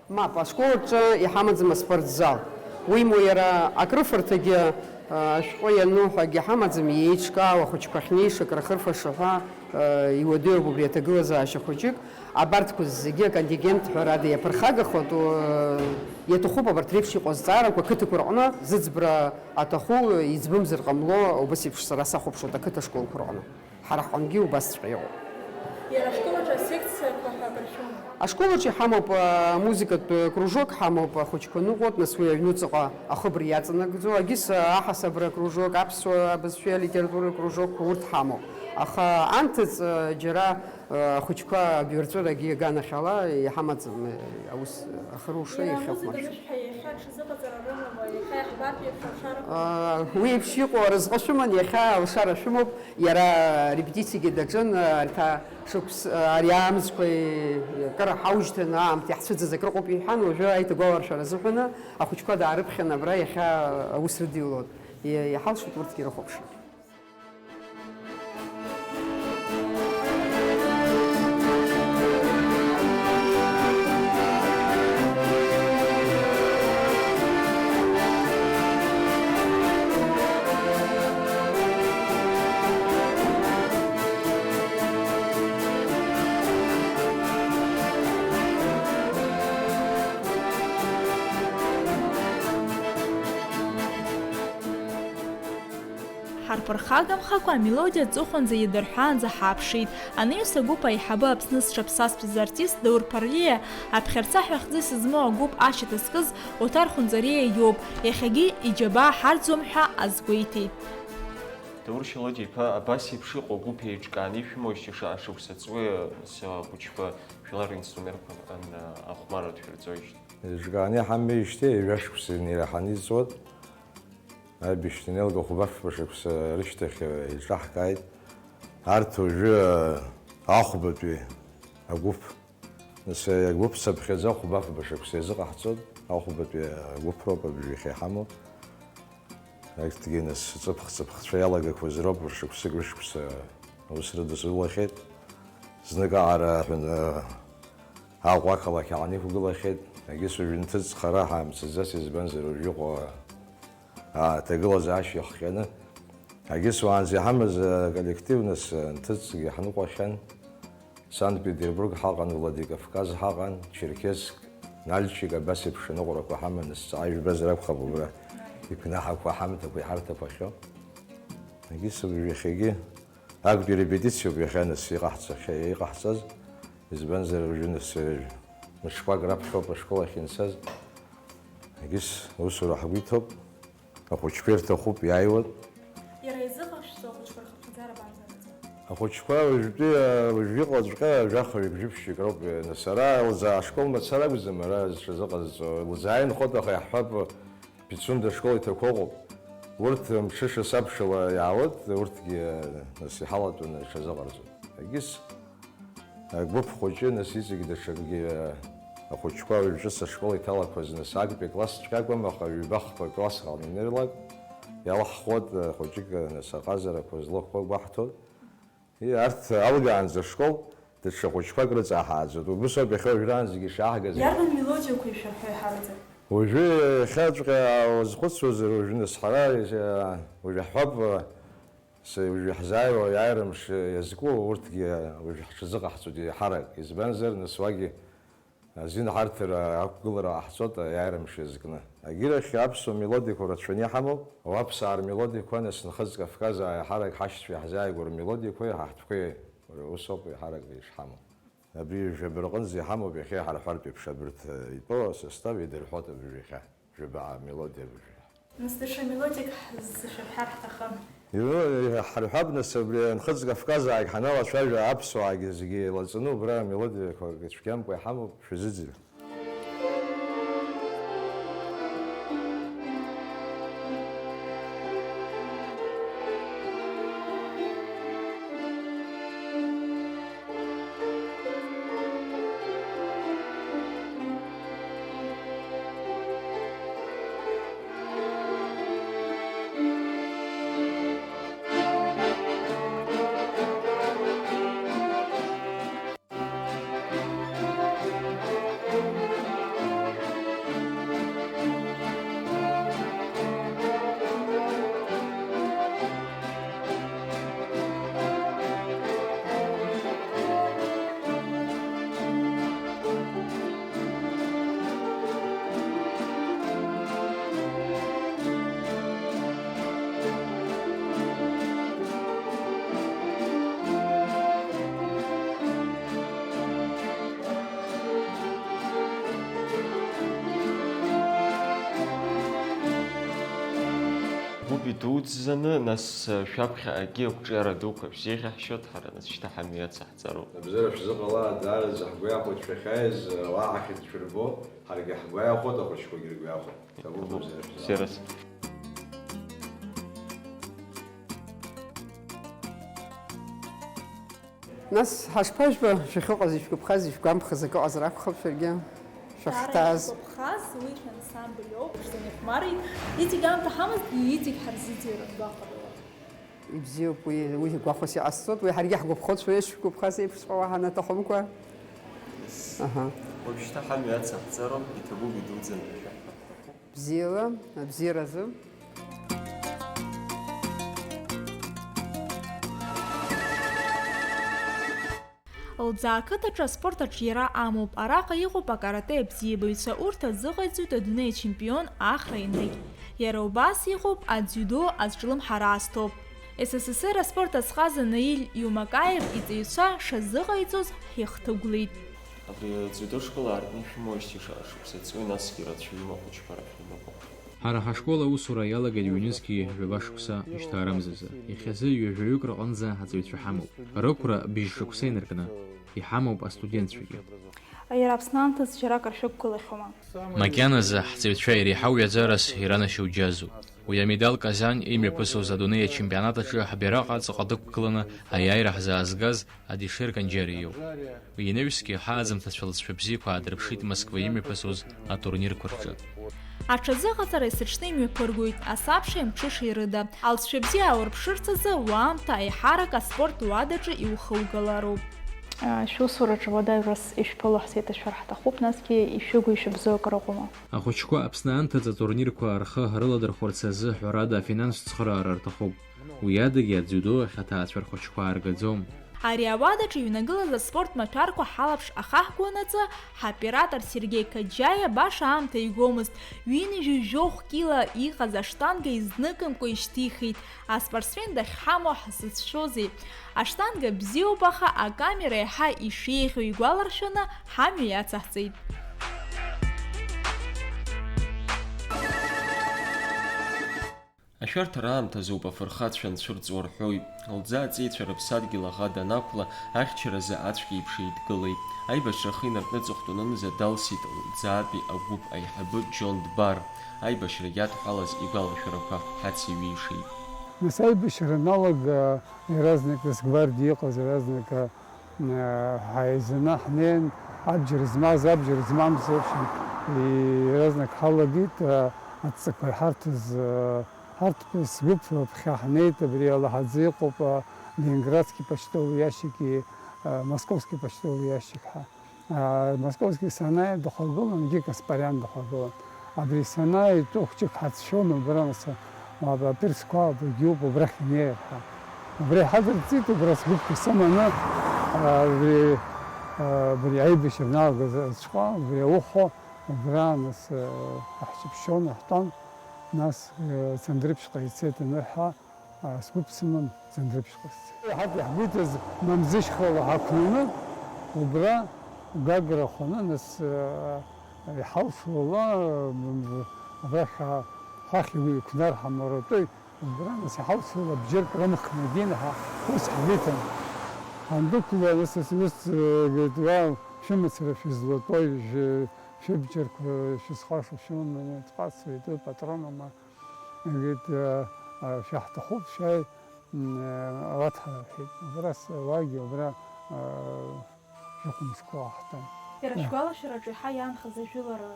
Мап, ашкол аҿы иҳамаӡам аспортзал. Уимоу, иара акрыфарҭагьы, а, ашәҟәы иану ҳәагьы ҳамаӡам, еиҿкаау ахәыҷқәа ахьнеиша, акры ахырфаша ҳәа, а, иуадаҩуп убри аҭагылазаашьа хәыҷык. Абарҭқәа зегьы аконтингент ҳәарада иаԥырхагахоит, у-, иаҭахуп абарҭ реиԥш иҟоу азҵаарақәа ақыҭақәа рҟны зыӡбара аҭаху, иӡбымзар ҟамло, убас еиԥш сара сахәаԥшуеит ақыҭа школқәа рҟны. Ҳара ҳҟынгьы убасҵәҟьа иҟоуп. Иара ашкол аҿы асекциақәа ҳәа акыр шәымоуп? Ашкол аҿы иҳамоуп, а, амузыкатә кружок ҳамоуп, ахәыҷқәа ныҟәоит, нас уи аҩнуҵаҟа ахыбра иаҵанакӡо, агьыс, а, аҳасабра кружок, аԥсуа бызшәеи алитература кружокқәа урҭ ҳамоуп. Аха анҭыҵ, а, џьара, а, ахәыҷқәа абҩарҵәырагьы аганахьала иҳамаӡам, а, аус ахыруша. Иара иахьахәмаршәа. Амузыкатә ҳәа иахьа ҽазыҟаҵара рымоума? Иахьа иаҳбартә еиԥш алшара? А, уи еиԥш иҟоу аразҟы шәыман, иахьа алшара шәымоуп. Иара арепетициагьы даҿын, арҭ ашықәс, ари амзқәа акыр ҳаушьҭын, аамҭа иаҳцәыӡыз акрыҟоуп иҳәан, уажәы аиҭагәаларшәара азыҳәаны ахәыҷқәа даарыԥхьан абра иахьа аус рыдиулоит. Иа-, иҳалшоит урҭгьы ирыхәаԥшыр. Ҳарԥырхагамхакәа амелодиа аҵыхәанӡа идырҳәаанӡа ҳааԥшит. Анаҩс агәыԥ аиҳабы Аԥсны зҽаԥсазтәыз артист Даур Ԥарлиа аԥхьарца ҳәа хьӡыс змоу агәыԥ ашьаҭа зкыз Оҭар Хәынҵариа иоуп, иахьагьы иџьабаа ҳарӡуам ҳәа азгәеиҭеит. Даур Шьалодиа-иԥа, абас еиԥш иҟоу агәыԥ еиҿкааны ишәымоушьҭ, ишаашықәса ҵуеи, нас, ахәыҷқәа жәлар ринструментқәа ахәмарра дшәырҵоижьҭеи? Еиҿкааны иҳамеижьҭеи ҩажәа шықәса инеираҳаны иҵуан. Аибашьра анеилга хәба-фба шықәса рышьҭахь еиҿаҳкааит. Арҭ уажәы, а, ахәбатәи агәыԥ, нас, агәыԥ цаԥхьаӡа хәба-фба шықәса иазыҟаҳҵоит, ахәбатәи агәыԥ роуп абыржәы иахьа иҳамоу. Арҭгьы, нас, ҵыԥх-ҵыԥхцәа иалагақәаз роуп, шықәсык-ҩышықәса аус рыдызулахьеит. Знык аҟара аҳәын-, Аҟәа ақалақь аан иқәгылахьеит, егьыс уажә нҭыҵ хара ҳамцаӡац, избанзар, уажә иҟоу, аа, аҭагылазаашьа иахҟьаны. Егьыс уаанӡа иҳамаз аколлектив, нас, нҭыҵгьы ҳныҟәахьан. Санкт-Петербург ҳаҟан, Владикавказ ҳаҟан, Черкесск, Нальчик, абас еиԥш аныҟәарақәа ҳаман, нас ҵаҟа ижәбазар акәхап убра игәнаҳақәа, ҳамҭақәа иҳарҭақәахьоу. Егьыс уажә иахьагьы Актәи репетициоуп иахьа нас иҟаҳҵахьа-, иҟаҳҵаз, избанзар, уажәы нас, э, мышқәак раԥхьоуп ашкол ахь инцаз. Егьыс аусура ҳгәы иҭоуп, ахәыҷқәа ирҭахуп, иааиуеит. Иара изыҟашәҵо ахәыҷқәа рхыԥхьаӡара абанӡанаӡо? Ахәыҷқәа уажәтәи, э, уажә иҟоуҵәҟьа жәаха-ҩык-жәиԥшьҩык роуп, э, нас ара лза-, ашкол мацара акәӡам ара зҽазыҟазҵо, лзааи нхоит, аха иаҳҳәап, Пицунда ашкол иҭақәа ыҟоуп. Урҭ мҽышас абшала иаауеит, урҭгьы, нас, иҳалатәаны иҽазыҟарҵоит. Егьыс агәыԥ хәыҷы, нас, иҵегь даҽакгьы, ахәыҷқәа уажә ҿыц ашкол иҭалақәаз, нас, актәи аклассҵәҟьа акәым, аха ҩба-хԥа классҟа ианырлак, иалаҳхуеит, хәыҷык, нас, аҟазарақәа злахәқәа гәаҳҭоит. Ии, арҭ алгаанӡа ашкол даҽа хәыҷқәак рыҵаҳааӡоит. Убыс ауп иахьа уажәраанӡагьы ишааҳгаз. Иарбан мелодиақәа ишәырҳәо еиҳараӡак? Уажәы иахьаҵәҟьа уазхәыцуазар, уажәы нас ҳара, уажә ҳҳәап, с-, уажәы иаҳзааиуа аиааира мшы иазку урҭгьы уажә ҳҽазыҟаҳҵоит еиҳарак. Избанзар, нас уагьы Азин ҳарҭара ақәгылара ҟаҳҵоит аиааира мшы иазкны. Агьырахь аԥсуа мелодиақәа рацәаны иҳамоуп. Ауаԥсаа рмелодиақәа, нас, Нхыҵ Кавказ аиҳарак ҳашьцәа иаҳзааигәоу рмелодиақәеи ҳаҳҭқәеи, ус ауп аиҳарак ишҳамоу. Абри жәаба рҟынӡа иҳамоуп, иахьа иҳарҳәартә еиԥш абарҭ, э, итәоу асостав идырҳәоит абыржәы иахьа. Жәаба мелодиа абыржәы. Нас даҽа мелодиак ҳзышәырҳәар ҳҭахын. Иу-, иҳарҳәап, нас, абри Нхыҵ Кавказаагь ҳаналацәажәа, аԥсуаагьы зегьы еилаҵаны убра амелодиақәа цәгьамкәа иҳамоуп, шәазыӡырҩ. Гәыби дуӡӡаны, нас, шәаԥхьаҟагьы ақәҿиара дуқәа шәзеиӷьаҳшьоит, ҳара, нас, шьҭа ҳамҩа ацаҳҵароуп. Абзиара шәзыҟала, даараӡа ҳгәы иахәоит шәахьааиз, уаҳа ҳахьынцәырбо, ҳаргьы ҳгәы иахәоит, ахәыҷқәагьы ргәы иахәоит. Ҭабуп, абзиара шәзыҟала. Бзиараз. Нас, ҳашԥажәба, шәахьыҟаз, ишәгәаԥхаз, ишәгәамԥхаз акы ыҟазар акәхап шәаргьы шәахьҭааз. Даара ишәгәаԥхаз, уи шәансамбль ауп, шәзанихәмарит. Иҵегь аамҭа ҳамазҭгьы, иҵегь ҳарзыӡырҩуан гәахәарыла. Ибзиоуп, уи, уи гәахәас иҟасҵоит, уи ҳаргьы ҳгәаԥхоит, шәа ишшәгәаԥхаз еиԥшҵәҟьа уаҳа анаҭахымкәа. Аҳа. Уажәшьҭа ҳамҩа ацаҳҵароуп, иҭабуп идуӡӡаны ҳәа. Бзиала, абзиаразы. Лӡаа ақыҭаҿы аспорт аҿиара амоуп. Араҟа иҟоуп акарате абзиабаҩцәа, урҭ азыҟаиҵоит адунеи ачемпион Ахра Енрик. Иара убас иҟоуп адзиудо азҿлымҳара аасҭоуп. С С С Р аспорт азҟаза Наиль Иумакаев иҵаҩцәа шазыҟаиҵоз ҳихҭыгәлеит. Абри адзиудо школ аартны шәымоижьҭеи шаҟа шықәса ҵуеи, насгьы ирацәаҩума ахәыҷқәа рахь имоуп? Ҳара ҳашкол аусура иалагеит ҩнызқьи жәаба шықәса ишьҭаарамзазы. Иахьазы ҩажәаҩык рҟынӡа аҵаҩцәа ҳамоуп. Рықәра быжь шықәса инаркны. Иҳамоуп астудентцәагьы. Иара Аԥсны аамҭазы џьаракыр шәықәгылахьоума? Макьаназы ҳҵаҩцәа иреиҳау ҩаӡарас иранашьоу џьазуп. Уи амедал Казань имҩаԥысуаз адунеи ачемпионат аҿы ҳбираҟ аҵаҟа дықәгыланы аиааира ҳзаазгаз Адишер Канџьариа иоуп. Уи инаҩсгьы ҳааӡамҭацәа лҵшәа бзиақәа аадырԥшит Москва имҩаԥысуаз атурнирқәа рҿы. Аҽазыҟаҵара есыҽны имҩаԥыргоит, асабшеи амҽышеи рыда. Алҵшәа бзиа аурԥшырц азы уаамҭа аиҳарак аспорт уадаҿы иухугалароуп. Шәусураҿы уадаҩрас ишәԥыло ҳзеиҭашәар ҳҭахуп, насгьы ишәыгу ишәыбзоу акыр ыҟоума? Ахәыҷқәа Аԥсны анҭыҵ атурнирқәа рхы рыладырхәырц азы, ҳәарада, афинанстә цхыраара рҭахуп. Уи адагьы, адзиудо ахь аҭаацәа рхәыҷқәа ааргаӡом. Ари ауадаҿы иҩнагылаз аспорт маҭәарқәа ҳалаԥш ахаҳгонаҵы, ҳоператор Сергеи Каџьаиа баша аамҭа игомызт, ҩынҩажәи жәохә кила иҟаз аштанга изныкымкәа ишьҭихит. Аспортсмен дахьҳамоу ҳзыцәшәозеи? Аштанга бзиоуп, аха акамера еиҳа ишеиӷьу игәаларшәаны, ҳамҩа иацаҳҵеит. Ашәарҭара аамҭазоуп афырхацәа анцәырҵуа рҳәоит. Лӡааҵеицәа рыԥсадгьыл аӷа данақәла, ахьчаразы ацәгьеиԥш еидгылеит. Аибашьра ахы инаркны аҵыхәтәанынӡа далсит лӡаатәи агәыԥ аиҳабы Џьон Дбар. Аибашьра иадҳәалаз игәалашәарақәа ҳацеиҩишеит. Нас аибашьра аналага, иаразнак асгвардиа иҟаз, иаразнак, а, ҳаизаны ҳнеин, абџьар змаз, абџьар змамыз еиԥш, и-, иаразнак ҳалагеит, а, адҵақәа иҳарҭаз, а, ҳарҭ сгәыԥ ԥхьа ҳнеит, абри алаҳаӡы иҟоуп, а, Ленинградский почтовый ящик и, а, Московский почтовый ящик ҳәа. А, Московский санааи дыхагылан, егьи Каспариан дыхагылан. Абри санааи, итәы хәҷык ҳацәшьон убра, нас, а, аԥырцқәа абрагьы иоуп, убрахь инеир ҳәа. Убра иҳадырҵеит, убра сгәыԥқәа сыманы, а, абри, а, абри аибашьра аналагаз аҽҟа, убри ауха, убра, нас, а, ҳаҳҷаԥшьон, ҳтәан, нас, а, Цандрыԥшьҟа ицеит анырҳа, а, сгәы бсымам, Цандрыԥшьҟа сцеит. Ҳаҭ иаҳгәыҵаз мамзышьхала ҳақәнаны, убра Гагра хәаны, нас, а, иҳалшола, м, арахь, а, хахь уи иқәнар ҳамаратәы, убра, нас, иҳалшола бџьарк рымхны дин ҳа ус ҳбиҭан. Ҳандәықәла, нас, ус, ус, э, говорит, уа, шәымацара шәызлатәои, шәы-, шәыбџьарқәа шәызхаша, шәыманы дҟацоит, уи патронома. Егьит, а, а, шәаҳҭахуп, шәааи, м, а, уаҭҳара, рҳәеит. Убра с-, уаагьы убра, а, шәыхәымсго ааҳҭан. Иара, а, шәгәалашәараҿы еиҳа иаанхаз ажәылара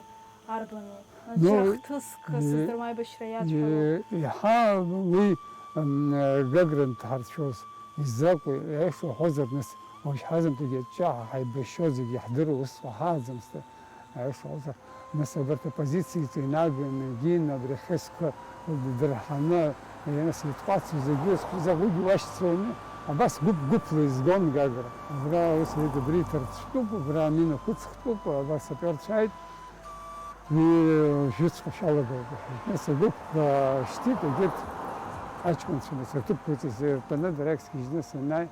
арбану? Ну, анцәа хҭыск, и-, сыздыруам, аибашьра иацәҳало. И-, иаҳа уи, м, а, Гагра дҳарцәоз изакәи, аиаша уҳәозар, нас, уажә ҳазымҭагьы аҷҷаҳәа ҳаибашьуа зегьы иаҳдыруа усҟан ҳааӡамызт. Аиашазы, нас абарҭ апозициаҿы инаганы, егьин абри ахьысқәа дырҳаны, нас итҟәацу зегьы, зегьы уашьцыланы, абас гәыԥ-гәыԥла изгон Гагра. Абра ус, убри ҭарцәтәуп, убра аминақәа ыҵхтәуп, абас аперцәа ааит, уи жәытәҵәҟьа шәалагоит, иҳәеит. Нас агәыԥқәа шьҭит, егьырҭ аҷкәынцәа, нас рҭыԥқәа ыҵаз иртәаны, дара иахь сгьежьны санааи,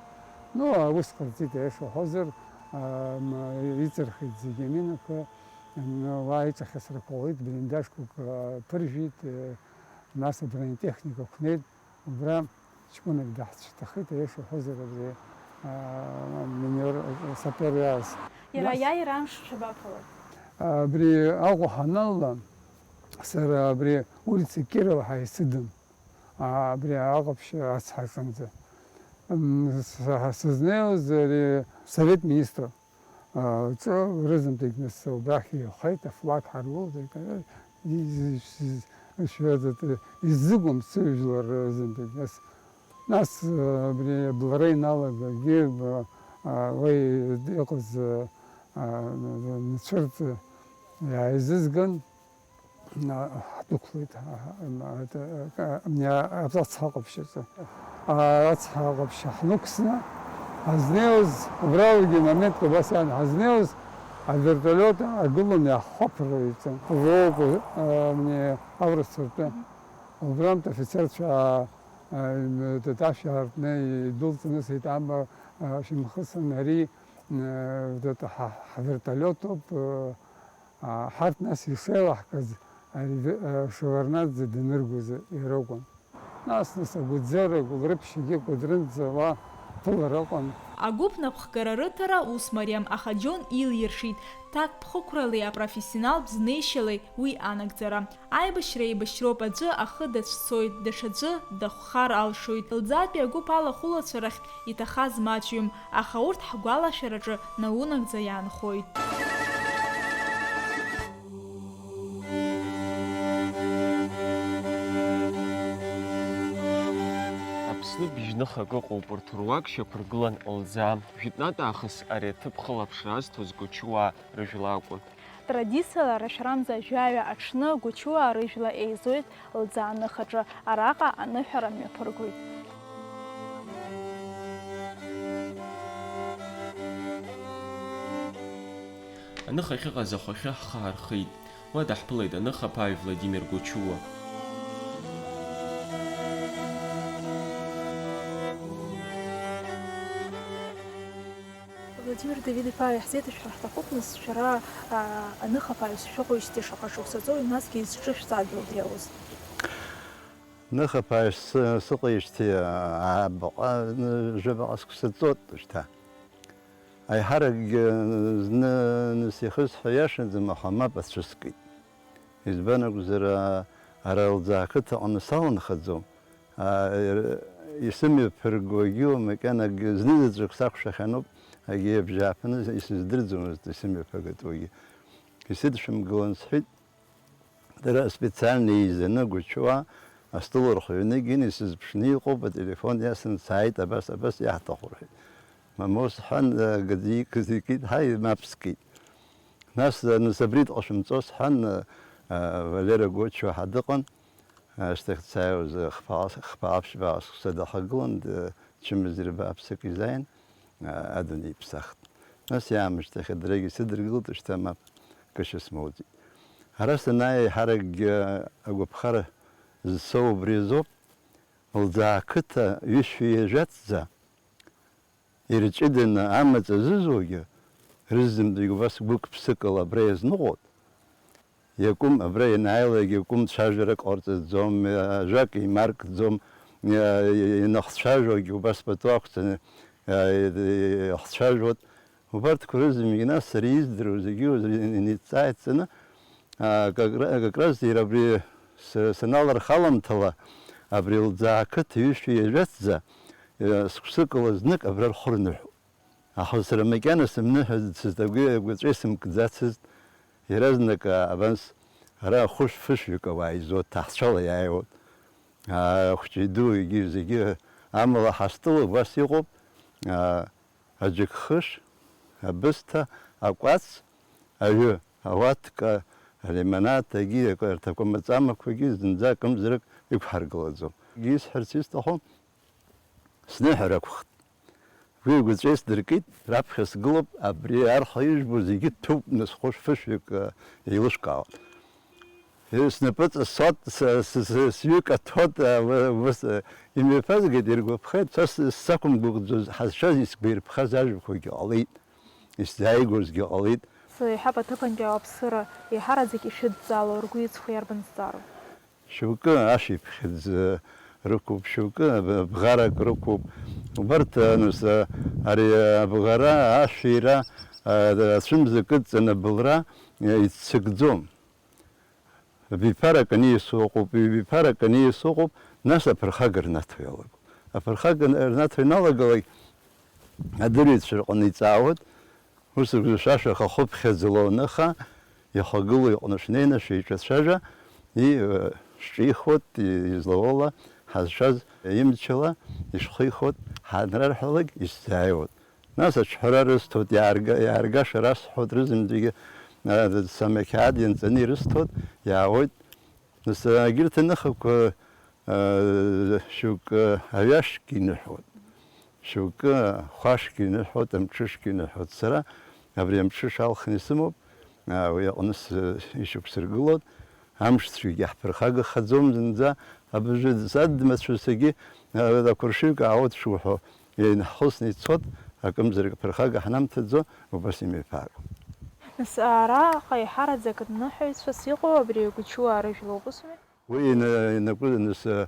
ну, аус ҟарҵеит, аиаша уҳәозар, а, м, иҵырхит зегьы аминақәа. Уа аиҿахысрақәа ҟалеит, блиндажқәак, а, ԥыржәеит, э, нас абронетехника қәнеит, убра ҷкәынак даҳцәҭахеит, аиаша уҳәозар, абри, а, миниор, а, сапер иааз. Иара нас аиааира амш шәабаԥалак? Абри Аҟәа ҳаналала, сара абри улица Кирова ҳәа исыдын, а, абри Аҟаԥшь ацҳаҿынӡа. М, с-, сызнеиуаз ари Совет министров. А, ҿы рызынтәык нас убрахь иҩхеит, афлаг ҳаргылт, из-, из-, из-, шәаӡат, иззыгом сыжәлар рызынтәык. Нас, нас, а, абри аблара иналагагьы, а, а, уи иҟаз, а, а, нцәырҵ иааизызган, а, ҳдәықәлеит, а, а, а, а, а, ацҳа ҟаԥшьаҿы. А, ацҳа ҟаԥшьа ҳнықәсны, ҳазнеиуаз, убралгьы моментк убас иан ҳазнеиуаз, авертолиот агыланы иаҳхәаԥыруа иҵан. Воопо, а, мне Аврус ртәы. Убрантә афицерцәа, а, а, Таташәа аартны идәылҵны сеит, аба, а, шәымхысын, ари, а, ҳа-, ҳвертолиотуп, а, А, ҳарҭ нас ишеилаҳкыз, ари, а, Шеварднаӡе даныргоз иракәын. Нас, нас агәыӡара, Гәылрыԥшьагьы Кәыдрынӡа уа ԥылара ыҟан. Агәыԥ напхгара рыҭара ус мариам, аха Џьон илиршеит, ҭакԥхықәралеи апрофессионалтә знеишьалеи уи анагӡара. Аибашьра еибашьроуп аӡәы ахы дацәцоит, даҽаӡәы дахәхар алшоит. Лӡаатәи агәыԥ алахәылацәа рахьтә иҭахаз маҷҩым, аха урҭ ҳгәалашәараҿы наунагӡа иаанхоит. Аԥсны бжьныхак ыҟоуп, урҭ руак шьақәыргылан лӡаа. Жәытәнатә аахыс ари аҭыԥ хылаԥшра азҭоз Гучуаа рыжәла акәын. Традициала рашәарамза жәаҩа аҽны Гучуаа рыжәла еизоит лӡаа ныхаҿы, араҟа аныҳәара мҩаԥыргоит. Аныха ахьыҟаз ахәашәы ҳхы ҳархеит. Уа даҳԥылеит аныхаԥааҩ Владимир Гучуа. Владимир Давид-иԥа, иаҳзеиҭашәҳәар ҳҭахуп, нас, шәара, аа, аныхаԥааҩс шәыҟоижьҭеи шаҟа шықәса ҵуеи, насгьы изҿышәҵа адгьыл убри ауз? Ныхаԥааҩс сы-, сыҟоижьҭеи, аа, абаҟа, ны-, жәабаҟа шықәса ҵуеит шьҭа. Аиҳаракгьы зны, нас ихысҳәо иашаӡам, аха мап ацәыскит. Избан акәзар, ара лӡаа ақыҭаҟны саланхаӡом. А, р-, исымҩаԥыргогьы макьанагь знызаҵәык сақәшәахьануп, агьи абжьааԥны исыздырӡомызт исымҩаԥагатәугьы. Исыдшәымгылан сҳәеит, дара специально еизаны Гучуаа астол рхы ҩныгин исызԥшны иҟоуп, ателефон иасын сааит, абас, абас иаҳҭаху рҳәеит. Мамоу сҳәан, а, гыдикит, ҳаи, мап скит. Нас, а, нас абри дҟашәымҵо сҳәан, а, а, Валера Гочуа ҳа дыҟан, ашьҭахь дсааиуаз, а, хԥа-, хԥа-, ԥшьба шықәса даҳагылан, д-, чымазара бааԥсык изааин, а, адунеи иԥсахт. Нас иаамышьҭахь адрагь исыдыргылт, шьҭа мап кышьа смоуӡеит. Ара санааи еиҳаракгьы, а, агәаԥхара зсоу убри азоуп, лӡаа ақыҭа ҩышәи ҩажәа ҵәӡа, ирҷыданы амаҵ азызуагьы, рызынтәык убас гәык-ԥсыкала абра иазныҟәоит. Иакәым, абра ианааилак иакәым цәажәарак ҟарҵаӡом, ажәак еимаркӡом, иа-, иа-, ианахцәажәогьы убас пату ақәҵаны, иа-, иа-, иахцәажәоит. Убарҭқәа рызегьы нас сара издыруа зегьы уажә иницҵааит саны, а, как ра-, как раз иара абри с-, саналархаламҭала, абри лӡаа ақыҭа ҩышәи ҩажәа ҵәӡа, э, сықәсыкала знык абра рхы рныҳәоуп. Аха сара макьана сымныҳәацызт, агәи-, агәаҵәеи сымкӡацызт, иаразнак, а, абанс, ара хәышә-фышәҩык ауаа изоуҭ, ҭаацәала иааиуеит. А, хәҷы-ду егьи зегьы, амала ҳастол убас иҟоуп, а, аџьыкхыш, абысҭа, акәац, аҩы, ауатка, алимонад, егьи акы-, рҭакәа маҵамақәагьы зынӡа акымзарак иқәҳаргылаӡом. Егьи исҳәарц исҭаху, сныҳәа рықәхт. Уи агәаҵәа исдыркит, раԥхьа сгылоуп, абри арха ижәбо зегьы ҭәуп, нас хәышә-фышәҩык, а, еилышәкаауан. Снапы ҵысуеит, с-, с-, с-, сҩы каҭәоит, а, у-, ус, а, имҩаԥазгеит, иргәаԥхеит, са с-, сзақәымгәыӷӡоз ҳазшаз исгәаирԥхаз ажәақәагьы ҟалеит, исзааигәазгьы ҟалеит. Еиҳаб аҭыԥантәи ауаԥсыра еиҳараӡак ишәыдҵало, ргәы иҵхо иарбан зҵаароу? Шьоукы ашә иԥхьыӡ, а, рықәуп, шьоукы аб-, абӷарак рықәуп. Убарҭ, а, нас, а, ари абӷара, ашәира, а, ацәымза кыдҵаны абылра, а, иццакӡом. Абиԥарак аниасуа ыҟоуп, ҩбиԥарак аниасуа ыҟоуп, нас аԥырхага рнаҭо иалагоит. Аԥырхага рнаҭо ианалагалак, адырҩаҽа рҟны иҵаауеит, ус ргәы шәашәа ахахәы ԥхьаӡала уаныха, ихагылоу иҟны шәнеины шәеиҿацәажәа, и-, шәҿихуеит, и-, излауала ҳазшаз имчала ишәхихуеит, ҳанрарҳәалак исзааиуеит. Нас аҿҳәара рысҭоит, иаарга-, иааргаша расҳәоит, рызынтәигьы, а, самақьаад ианҵаны ирысҭоит, иаауеит. Нас, а, егьырҭ аныхақәа, а, шьоукы аҩашьгьы иныҳәоит, шьоукы ахәашьгьы иныҳәоит, амҽышгьы иныҳәоит. Сара абри амҽыш алхны исымоуп, а, уи аҟны с-, ишьақәсыргылоит. Амшцәгьагьы ҳԥырхагахаӡом зынӡа, абыржәы садмацәысагьы, а, ақәыршҩык аауеит шуҳәо, инаҳхысны ицоит, акымзарак ԥырхага ҳнамҭаӡо, убас имеиԥаагоуп. Нас араҟа еиҳараӡак аныҳәаҩцәас иҟоу абри Гучуаа рыжәлоуп, ус ауми? Уи ина-, инакәызаныс, а,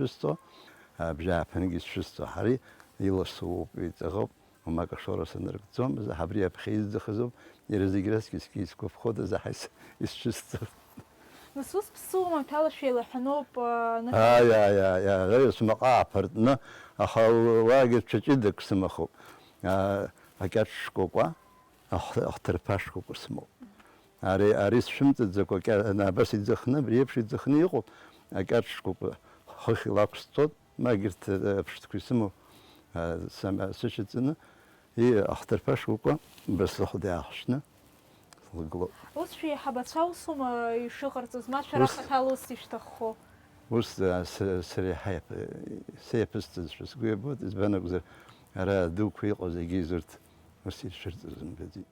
ишәысҭо, абжьааԥынгьы ишәысҭо, ҳара иласу ауп, иҵаӷоуп, уамак ашоура саныркӡомызт, абри аԥхьа изӡахызоуп, иара зегь раҵкьысгьы исгәаԥходаз ҳәа ис-, исшәысҭоит. Нас ус ԥсуама, ҭалашәа еилаҳәаноуп, а, нас Ааи, ааи, ааи, ааи, ааи, сымаҟа ааԥыртны, аха уаагьы цәаҷыдак сымахуп. А, акьаҿ шкәакәа, ахҭ-, ахҭырԥа шкәакәа сымоуп. Ари, ари сшәымҵаӡакәа, акьа-, ана, абас иӡахны, абри еиԥш иӡахны иҟоуп, акьаҿ шкәакәа хыхь илақәсҵоит, ма егьырҭ, э, аԥштәқәа исымоу, а, сама-, сышьаҵаны, и, ахҭырԥа шкәакәа басыхәда иаахшьны слыглоуп. Ус шәеиҳабацәа усума ишыҟарҵоз, ма шәара Ус- хаҭала ус ишәҭаххо? Ус, а, с-, сара иаҳа иаԥ-, сеиԥысҵазшәа сгәы иабоит, избан акәзар, ара адуқәа иҟоу зегьы изурҭ ус ишырҵоз мбаӡеит.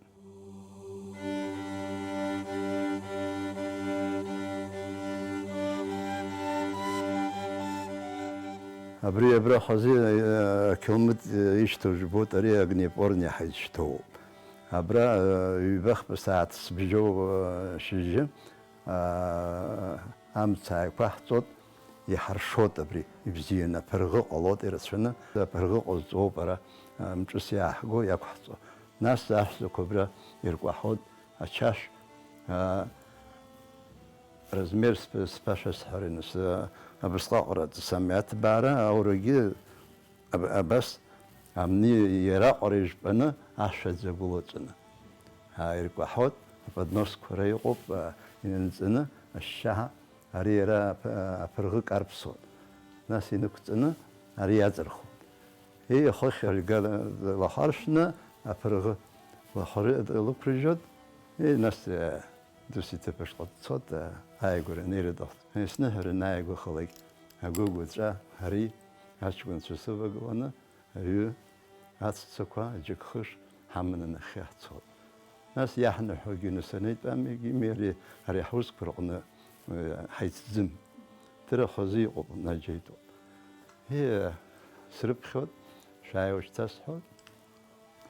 Абри абра хазы, э, ақьылмыт, э, ишьҭоу жәбоит, ари огнеупорный ҳаизшьҭоуп. Абра, э, ҩбахԥа сааҭ сбжьоу, э, шьыжьы, аа, амца ааиқәаҳҵоит, иҳаршоит абри, ибзианы, аԥырӷы ҟалоит ирацәаны, аԥырӷы ҟазҵоуп ара, а, мҿыс иааҳго, иақәҳҵо. Нас аҳәсақәа абра иркәаҳоит, ачашә, аа, размер сп-, сԥашәа сҳәараны, с-, абысҟаҟараҵы самиаҭбаара, аурагьы Аб-, абас амни иара аҟара ижәпаны ашәаӡа агәылаҵәаны ааиркәаҳауеит, аподносқәа ара иҟоуп, а, инанҵаны ашьшьаҳа, ари иара аԥ-, аԥырӷы карԥсуеит. Нас инықәҵаны ари иаҵырхуеит. Еи, ахыхь альга лахаршәны аԥырӷы лахәары лықәрыжьуеит. Еи, нас, а, Дус иҭыԥ ашҟа дцоит, ааигәара анеира дахәҭ. Есныҳәараны ааигәахалак агәыгәаҵәа, ари аҷкәынцәа сывагыланы, аҩы ацәцақәа, аџьыкхыш ҳаманы нахьхьи ҳцоит. Нас иаҳныҳәогьы, нас, анеитәамҩагьы, ими, ари, ари ҳусқәа рҟны, э, ҳаицӡым. Дырахәазы иҟоуп, наџьеитәуп. Ии, срыԥхьоит, шәааи уажәшьҭа сҳәоит.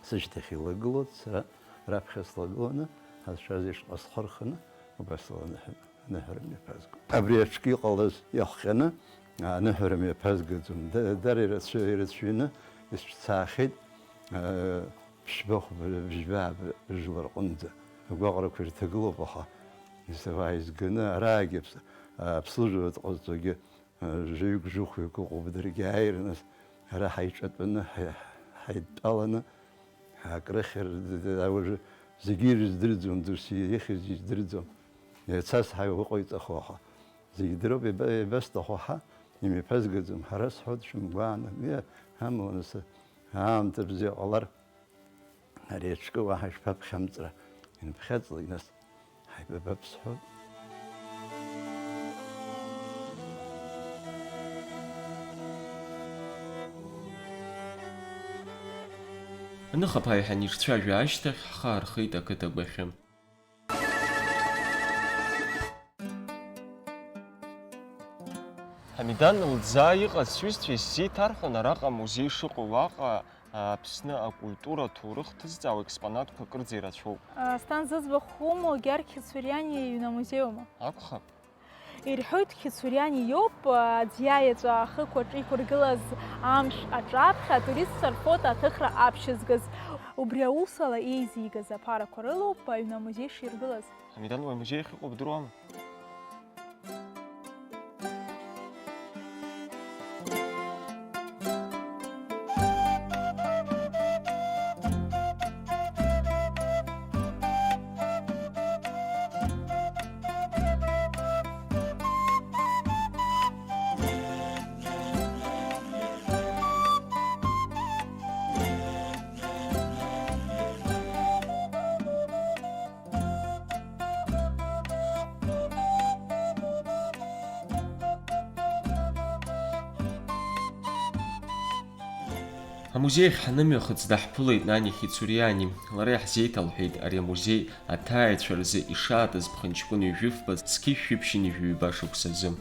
Сышьҭахь илагылоит, сара раԥхьа слагыланы, ҳазшаз ишҟа схы рханы, убас ала аныҳәа-, аныҳәара мҩаԥазгоит. Абри аҽкы иҟалаз иахҟьаны, аныҳәара мҩаԥазгаӡом. Да-, дара ирацәа-, ирацәаҩны исцаахьеит, аа, ԥшьба-хәба, бжьба жәлар рҟынӡа. Агәаҟрақәа ирҭагылоуп, аха, исаваа изганы, араагьы аԥс-, аԥслуживатә ҟазҵогьы, аа, жәаҩык, жәохәҩык ыҟоуп, даргьы ааир, нас, ара ҳаиҿатәаны, ҳаи-, ҳаидтәаланы, акрыхьыр, д-, д-, уажәы зегьы ирыздырӡом, досу ихьыз издырӡом. Иацас ҳаи-, уҟаиҵахо, аха зегьы дыроуп, еиба-, еибасҭаху ҳа, имҩаԥазгаӡом, ҳара сҳәоит, шәымгәааны, мҩа ҳамоу анысы, аамҭа бзиа ҟалар, ари аҽкы уаҳа ишԥаԥхьамҵра, инԥхьаҵлак, нас, ҳаибабап сҳәоит. Аныхаԥааҩ ҳанирцәажәа ашьҭахь, ҳхы аархеит ақыҭа агәахьы. Ҳамидан лӡаа иҟаз сҩызцәа исзеиҭарҳәон араҟа амузеи шыҟоу, уаҟа Аԥсны акультура аҭоурых ҭызҵаауа експонатқәа кырӡа ирацәоуп. Асҭан зыӡбахә умоу, Гьаргь Хицуриани иҩны амузеиума? Акәхап. Ирҳәоит, Хицуриани иоуп аӡ иаеҵәа ахықәаҿ иқәыргылаз амшә аҿаԥхьа атуристцәа рфото аҭыхра аԥшьызгаз. Убри аусала еизигаз аԥарақәа рылоуп аҩны амузеи ширгылаз. Ҳамидан, уи амузеи ахьыҟоу бдыруама? Амузеи ахь ҳанымҩахыҵ, даҳԥылеит Нани Хицуриани. Лара иаҳзеиҭалҳәеит ари амузеи аҭааҩцәа рзы ишаатыз ԥхынҷкәын ҩажәи фба зқьи жәшәи ԥшьынҩажәи ҩба шықәсазы.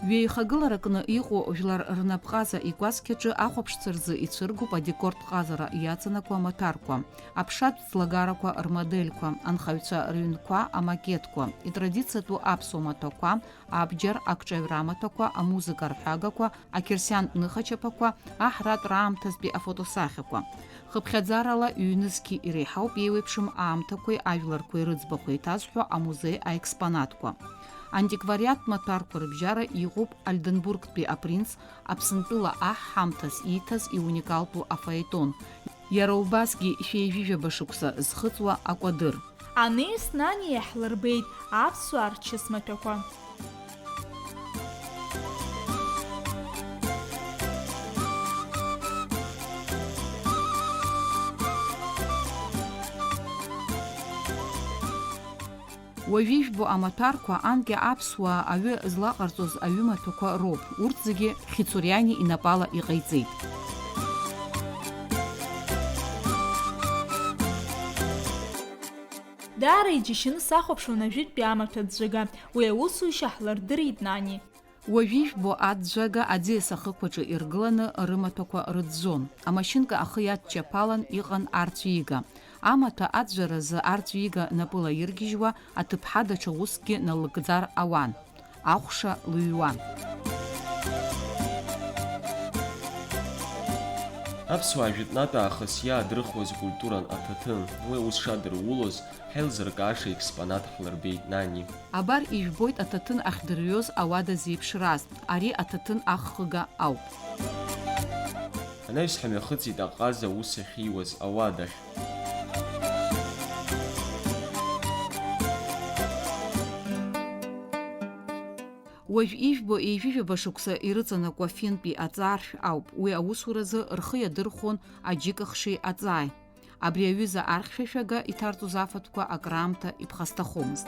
Ҩеихагыларакны иҟоу жәлар рнапҟаза икәасқьаҿы ахәаԥшцәа рзы ицәыргоуп адекортә ҟазара иаҵанакуа амаҭәарқәа, аԥшатә ӡлагарақәа рмодельқәа, анхаҩцәа рыҩнқәа, амакетқәа, итрадициатәу аԥсуа маҭәақәа, абџьар, акҿаҩра амаҭәақәа, амузыка арҳәагақәа, ақьырсиантә ныхачаԥақәа, аҳратә раамҭазтәи афотосахьақәа. Хыԥхьаӡарала ҩнызқьи иреиҳауп еиуеиԥшым аамҭақәеи ажәларқәеи рыӡбахә еиҭазҳәо амузеи аекспонатқәа. Антиквариаттә маҭәарқәа рыбжьара иҟоуп Ольденбургтәи апринц, Аԥсынтәыла аҳ ҳамҭас ииҭаз иуникалтәу афаетон, иара убасгьы шәи ҩажәижәаба шықәса зхыҵуа акәадыр. Анеи Нани иаҳлырбеит аԥсуаа рчыс маҭәақәа. Уажәы ижәбо амаҭәарқәа анкьа аԥсуаа аҩы злаҟарҵоз аҩымаҭәақәа роуп. Урҭ зегьы Хицуриани инапала иҟаиҵеит. Даара иџьашьаны сахәаԥшуан ажәытәтәи амаҭәа ӡәӡәага, уи аусушьа ҳлырдырит Нани. Уажә ижәбо аӡәӡәага аӡиас ахықәаҿы иргыланы рымаҭәақәа рыӡәӡәон. Амашьынка ахы иадчаԥалан иҟан арҵә иига. Амаҭәа аӡәӡәаразы арҵә иига напыла иргьежьуа аҭыԥҳа даҽа усгьы налыгӡар ауан. Ахәша лыҩуан. Аԥсуаа жәытәнатә аахыс иаадрыхуаз культуран аҭаҭын, уи аус шадырулоз, ҳаилзыркааша експонат ҳлырбеит Нани. Абар ижәбоит аҭаҭын ахьдырҩоз ауада зеиԥшраз, ари аҭаҭын аххыга ауп. Анаҩс ҳамҩахыҵит аҟаза аус ахьиуаз ауадахь. Уажә ижәбо ҩажәижәаба шықәса ирыҵанакуа финтәи аҵааршә ауп, уи аусуразы рхы иадырхәон аџьыкахши аҵааи. Абри аҩыза архьшәашәага иҭарҵоз афатәқәа акраамҭа иԥхасҭахомызт.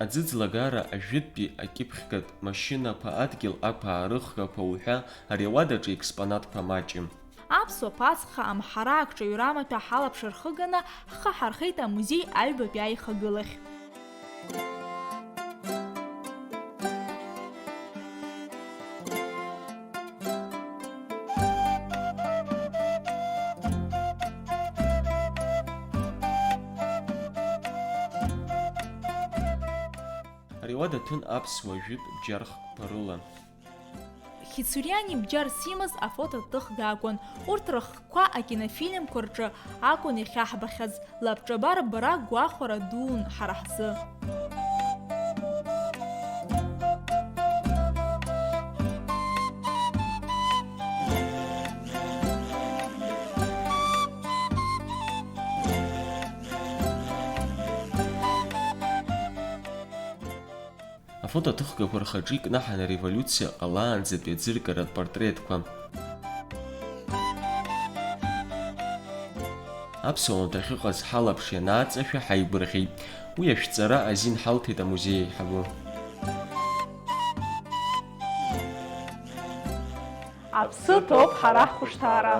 Аӡы ӡлагара ажәытәтәи акьыԥхьгатә машьынақәа, адгьыл ақәаарыхгақәа уҳәа ари ауадаҿы експонатқәа маҷым. Аԥ Аԥсуа пасха амҳара акҿаҩра амаҭәа ҳалаԥшыр хыганы, ҳхы ҳархеит амузеи аҩбатәи аихагылахь. Ари уа даҭәын аԥсуа жәытә бџьархқәа рыла. Хицуриани бџьарс имаз афотоҭыхга акәын. Урҭ рыхкқәа акинофильмқәа рҿы акәын иахьаҳбахьаз. Лабҿабар бара гәахәара дуун ҳара ҳзы. Афотоҭыхгақәа рхаҿы икнаҳан ареволиуциа ҟалаанӡатәи аӡыргаратә портретқәа. Аԥсуа маҭәа ахьыҟаз ҳалаԥш ианааҵашәа ҳаигәырӷьеит. Уи ашәҵара азин ҳалҭеит амузеи аиҳабы. Аԥсы ҭоуп ҳара ҳхәышҭаара.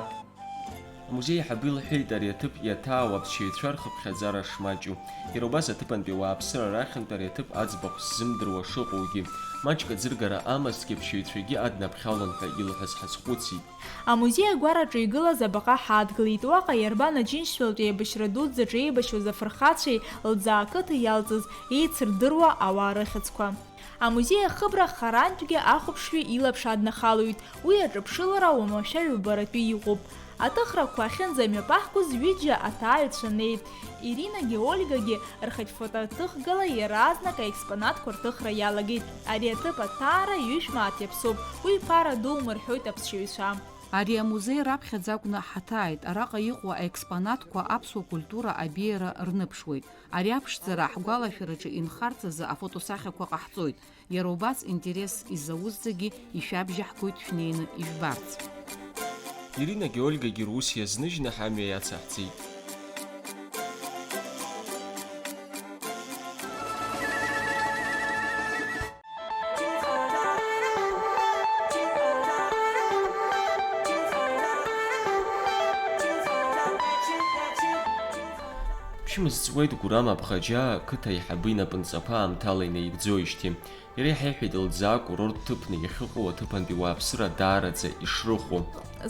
Амузеи аиҳабы илҳәеит ари аҭыԥ иаҭаау аԥсшьаҩцәа рхыԥхьаӡара шмаҷу. Иара убас аҭыԥантәи ауааԥсыра рахьынтә ари аҭыԥ аӡбахә сзымдыруа шыҟоугьы. Маҷк аӡыргара амазҭгьы аԥсшьаҩцәагьы аднаԥхьалон ҳәа илҳәаз ҳазхәыцит. Амузеи агәараҿы игылаз абаҟа ҳадгылеит, уаҟа иарбан аџьынџьтәылатәи аибашьра дуӡӡаҿы еибашьуаз афырхацәеи лӡаа ақыҭа иалҵыз еицырдыруа ауаа рыхьӡқәа. Амузеи ахыбра харантәгьы ахәаԥшҩы илаԥш аднахалоит, уи аҿыԥшылара уамашәа ҩбаратәы иҟоуп. Аҭыхрақәа ахьынӡамҩаԥаҳгоз ҩыџьа аҭааҩцәа неит. Иринагьы Ольгагьы рхатә фотоҭыхгала иаразнак аекспонатқәа рҭыхра иалагеит. Ари аҭыԥ аҭаара ҩышә мааҭ иаԥсоуп, уи ԥара ду умырҳәоит аԥсшьаҩцәа. Ари амузеи раԥхьаӡа акәны ҳаҭааит, араҟа иҟоу аекспонатқәа аԥсуа культура абеиара рныԥшуеит. Ари аԥшӡара ҳгәалашәараҿы инхарц азы афотосахьақәа ҟаҳҵоит. Иара убас интерес изауз зегьы ишәабжьаҳгоит шәнеины ижәбарц. Иринагьы Ольгагьы рус иазныжьны ҳамҩа иацаҳҵеит. Ԥшьымз ҵуеит Гурам Аԥхаџьаа ақыҭа аиҳабы инапынҵақәа аамҭала инаигӡоижьҭеи. Иара иҳаиҳәеит Лӡаа курорт ҭыԥны иахьыҟоу аҭыԥантәи ауааԥсыра даараӡа ишрыхәо.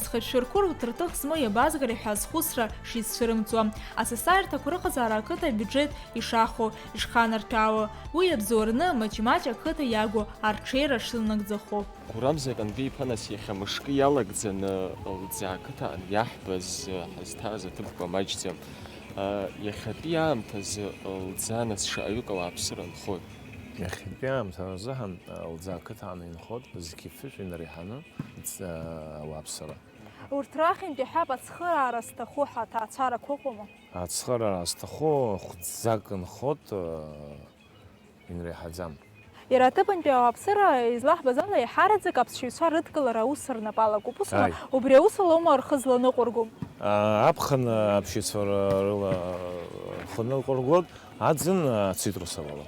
Зхы шәырқәу рҭыхра змоу иабазгари ҳәа азхәыцра шицәырымҵуа, асасааирҭақәа рыҟазаара ақыҭа абиуџьеҭ ишахәо, ишханарҭәаауа, уи иабзоураны маҷ-маҷ ақыҭа иагу арҽеира шылнагӡахо. Гурам Заканбеи-иԥа нас иахьа мышкы иалагӡаны Лӡаа ақыҭан иаҳбаз, ҳазҭааз аҭыԥқәа маҷӡам. Иахьатәи аамҭазы Лӡаа нас шаҟаҩык ауааԥсыра нхои? Иахьатәи аамҭазы азыҳәан Лӡаа ақыҭан инхоит зқьи фышәи нареиҳаны ауааԥсыра. Урҭ рахьынтә иаҳҳәап ацхыраара зҭаху ҳәа аҭаацәарақәа ыҟоума? Ацхыраара зҭаху хәӡӡак нхоит, инреиҳаӡам. Иара аҭыԥантәи ауааԥсыра, излаҳбаз ала, еиҳараӡак аԥсшьаҩцәа рыдкылара аус рнапы алакуп, усума? Ааи. Убри аус алоума рхы зланыҟәырго? А, аԥхын аԥсшьаҩцәа р-, рыла рхы ныҟәыргоит, аӡын ацитрусовый ала.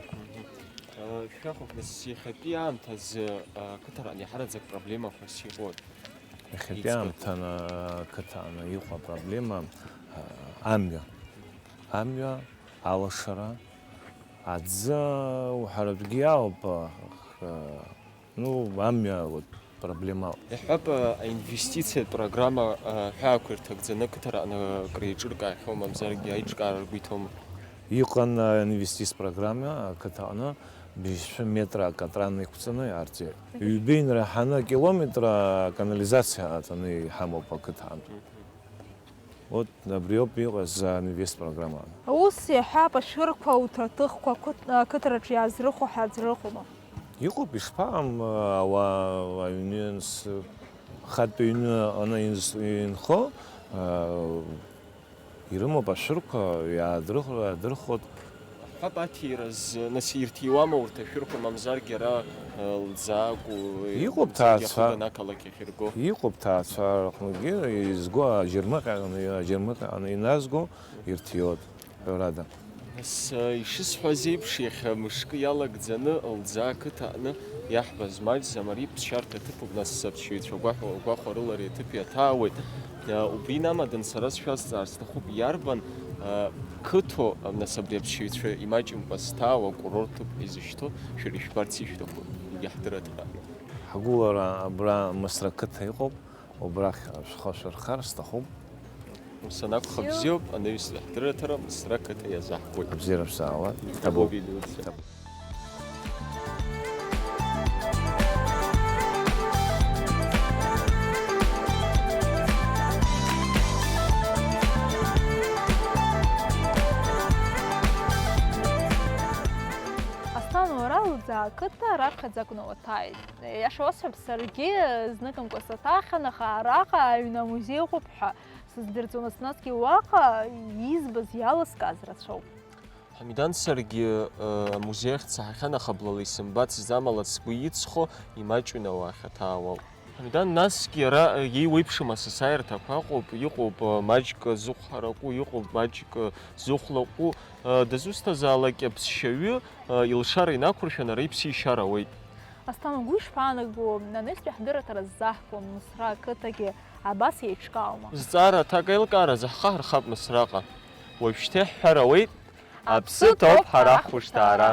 Шәахәаԥ, нас, иахьатәи аамҭазы, а, қыҭаран иаҳараӡак проблемақәас иҟоуп. Иахьатәи аамҭан, а, қыҭан иҟоу апроблема, а, амҩа. Амҩа, алашара, аӡы уҳәаратәгьы иалоуп, а, ну, амҩа, вот, проблема. Иаҳҳәап, а, аинвестициатә программа, а, ҳәаақәа ирҭагӡаны қыҭаран акреиҿыркаахьоу, мамзаргьы аиҿкаара ргәы иҭоума? Иҟан, а, инвестициатә программа, а, қыҭаҟны бжьшәы метра акатран иқәҵаны иаарҵеит. Ҩбеи инреиҳаны акилометр, а, канализациа аҵаны иҳамоуп ақыҭан. Вот абриоуп иҟаз, а, инвест программа. Ус иаҳҳәап, ашәырқәа, уҭраҭыхқәа қыҭ-, ақыҭараҿы иаазрыхәо ҳәа аӡә рыҟоума? Иҟоуп, ишԥаҟам, а, ауаа аҩны анс-, хатә ҩны аны инс-, инхо, а, ирымоуп ашәырқәа, иаадырх-, иаадырхәоит. Ҳәап аҭираз, нас ирҭиуама урҭ ашәырқәа, мамзаргьы ара, э, Лӡаа акәу, э, Иҟоуп мамзаргьы ҭаацәа. Ахыган ақалақь ахьырго? Иҟоуп ҭаацәа рҟынгьы изго аџьармыкьаҟны, аџьармыкьаҟны иназго ирҭиуеит, ҳәарада. Нас, э, ишысҳәаз еиԥш, иахьа мышкы иалагӡаны Лӡаа ақыҭа аҟны Иаҳбаз маҷӡам, ари ԥсшьарҭа ҭыԥуп, нас аԥсшьаҩцәа гәахәа-, гәахәарылареи аҭыԥи аҭаауеит. Э, убри инамадан сара сшәазҵаар сҭахуп, иарбан, э, қыҭоу, э, нас абри аԥсшьаҩцәа имаҷымкәа зҭаау акурорт ҭыԥ ҳәа изышьҭоу, шәара ишәбарц ишәҭаху, егьаҳдырраҭара. Ҳгәылара абра Мысра қыҭа иҟоуп, убрахь шәхы шәырхар сҭахуп. Ус анакәха, бзиоуп, анаҩс ҳдырраҭара Мысра қыҭа иазаҳкуеит. Абзиара шәзаауа. Иҭабуп. Иҭабуп, идуцәа. Аслан, уара Лӡаа ақыҭа раԥхьаӡа акәны уаҭааит. Иаша уасҳәап, саргьы зныкымкәа саҭаххьан, аха араҟа аҩны амузеи ыҟоуп ҳәа сыздырӡомызт, насгьы уаҟа избаз, иалыскааз рацәоуп. Ҳамидан, саргьы, э, амузеи ахь дсаҳахьан, аха блала исымбацызт, амала сгәы иҵхо имаҷҩны ауаа ахьаҭаауа ауп. Ҳамидан, насгьы ара, э, иеиуеиԥшым асасааирҭақәа ыҟоуп, иҟоуп, э, маҷк зыхәҳараку, иҟоуп маҷк, э, зыхәлаҟу, э, дызусҭазаалак аԥсшьаҩы, э, илшара инақәыршәан, ара иԥсы ишьар ауеит. Асҭана, угәы ишԥаанаго, анаҩстәи ҳдырраҭара ззаҳкуа Мысра ақыҭагьы абас еиҿкаауама? Зҵаара аҭак аилкааразы ҳхы ҳархап Мысраҟа. Уажәшьҭа иаҳҳәар ауеит, аԥсы ҭоуп ҳара ҳхәышҭаара.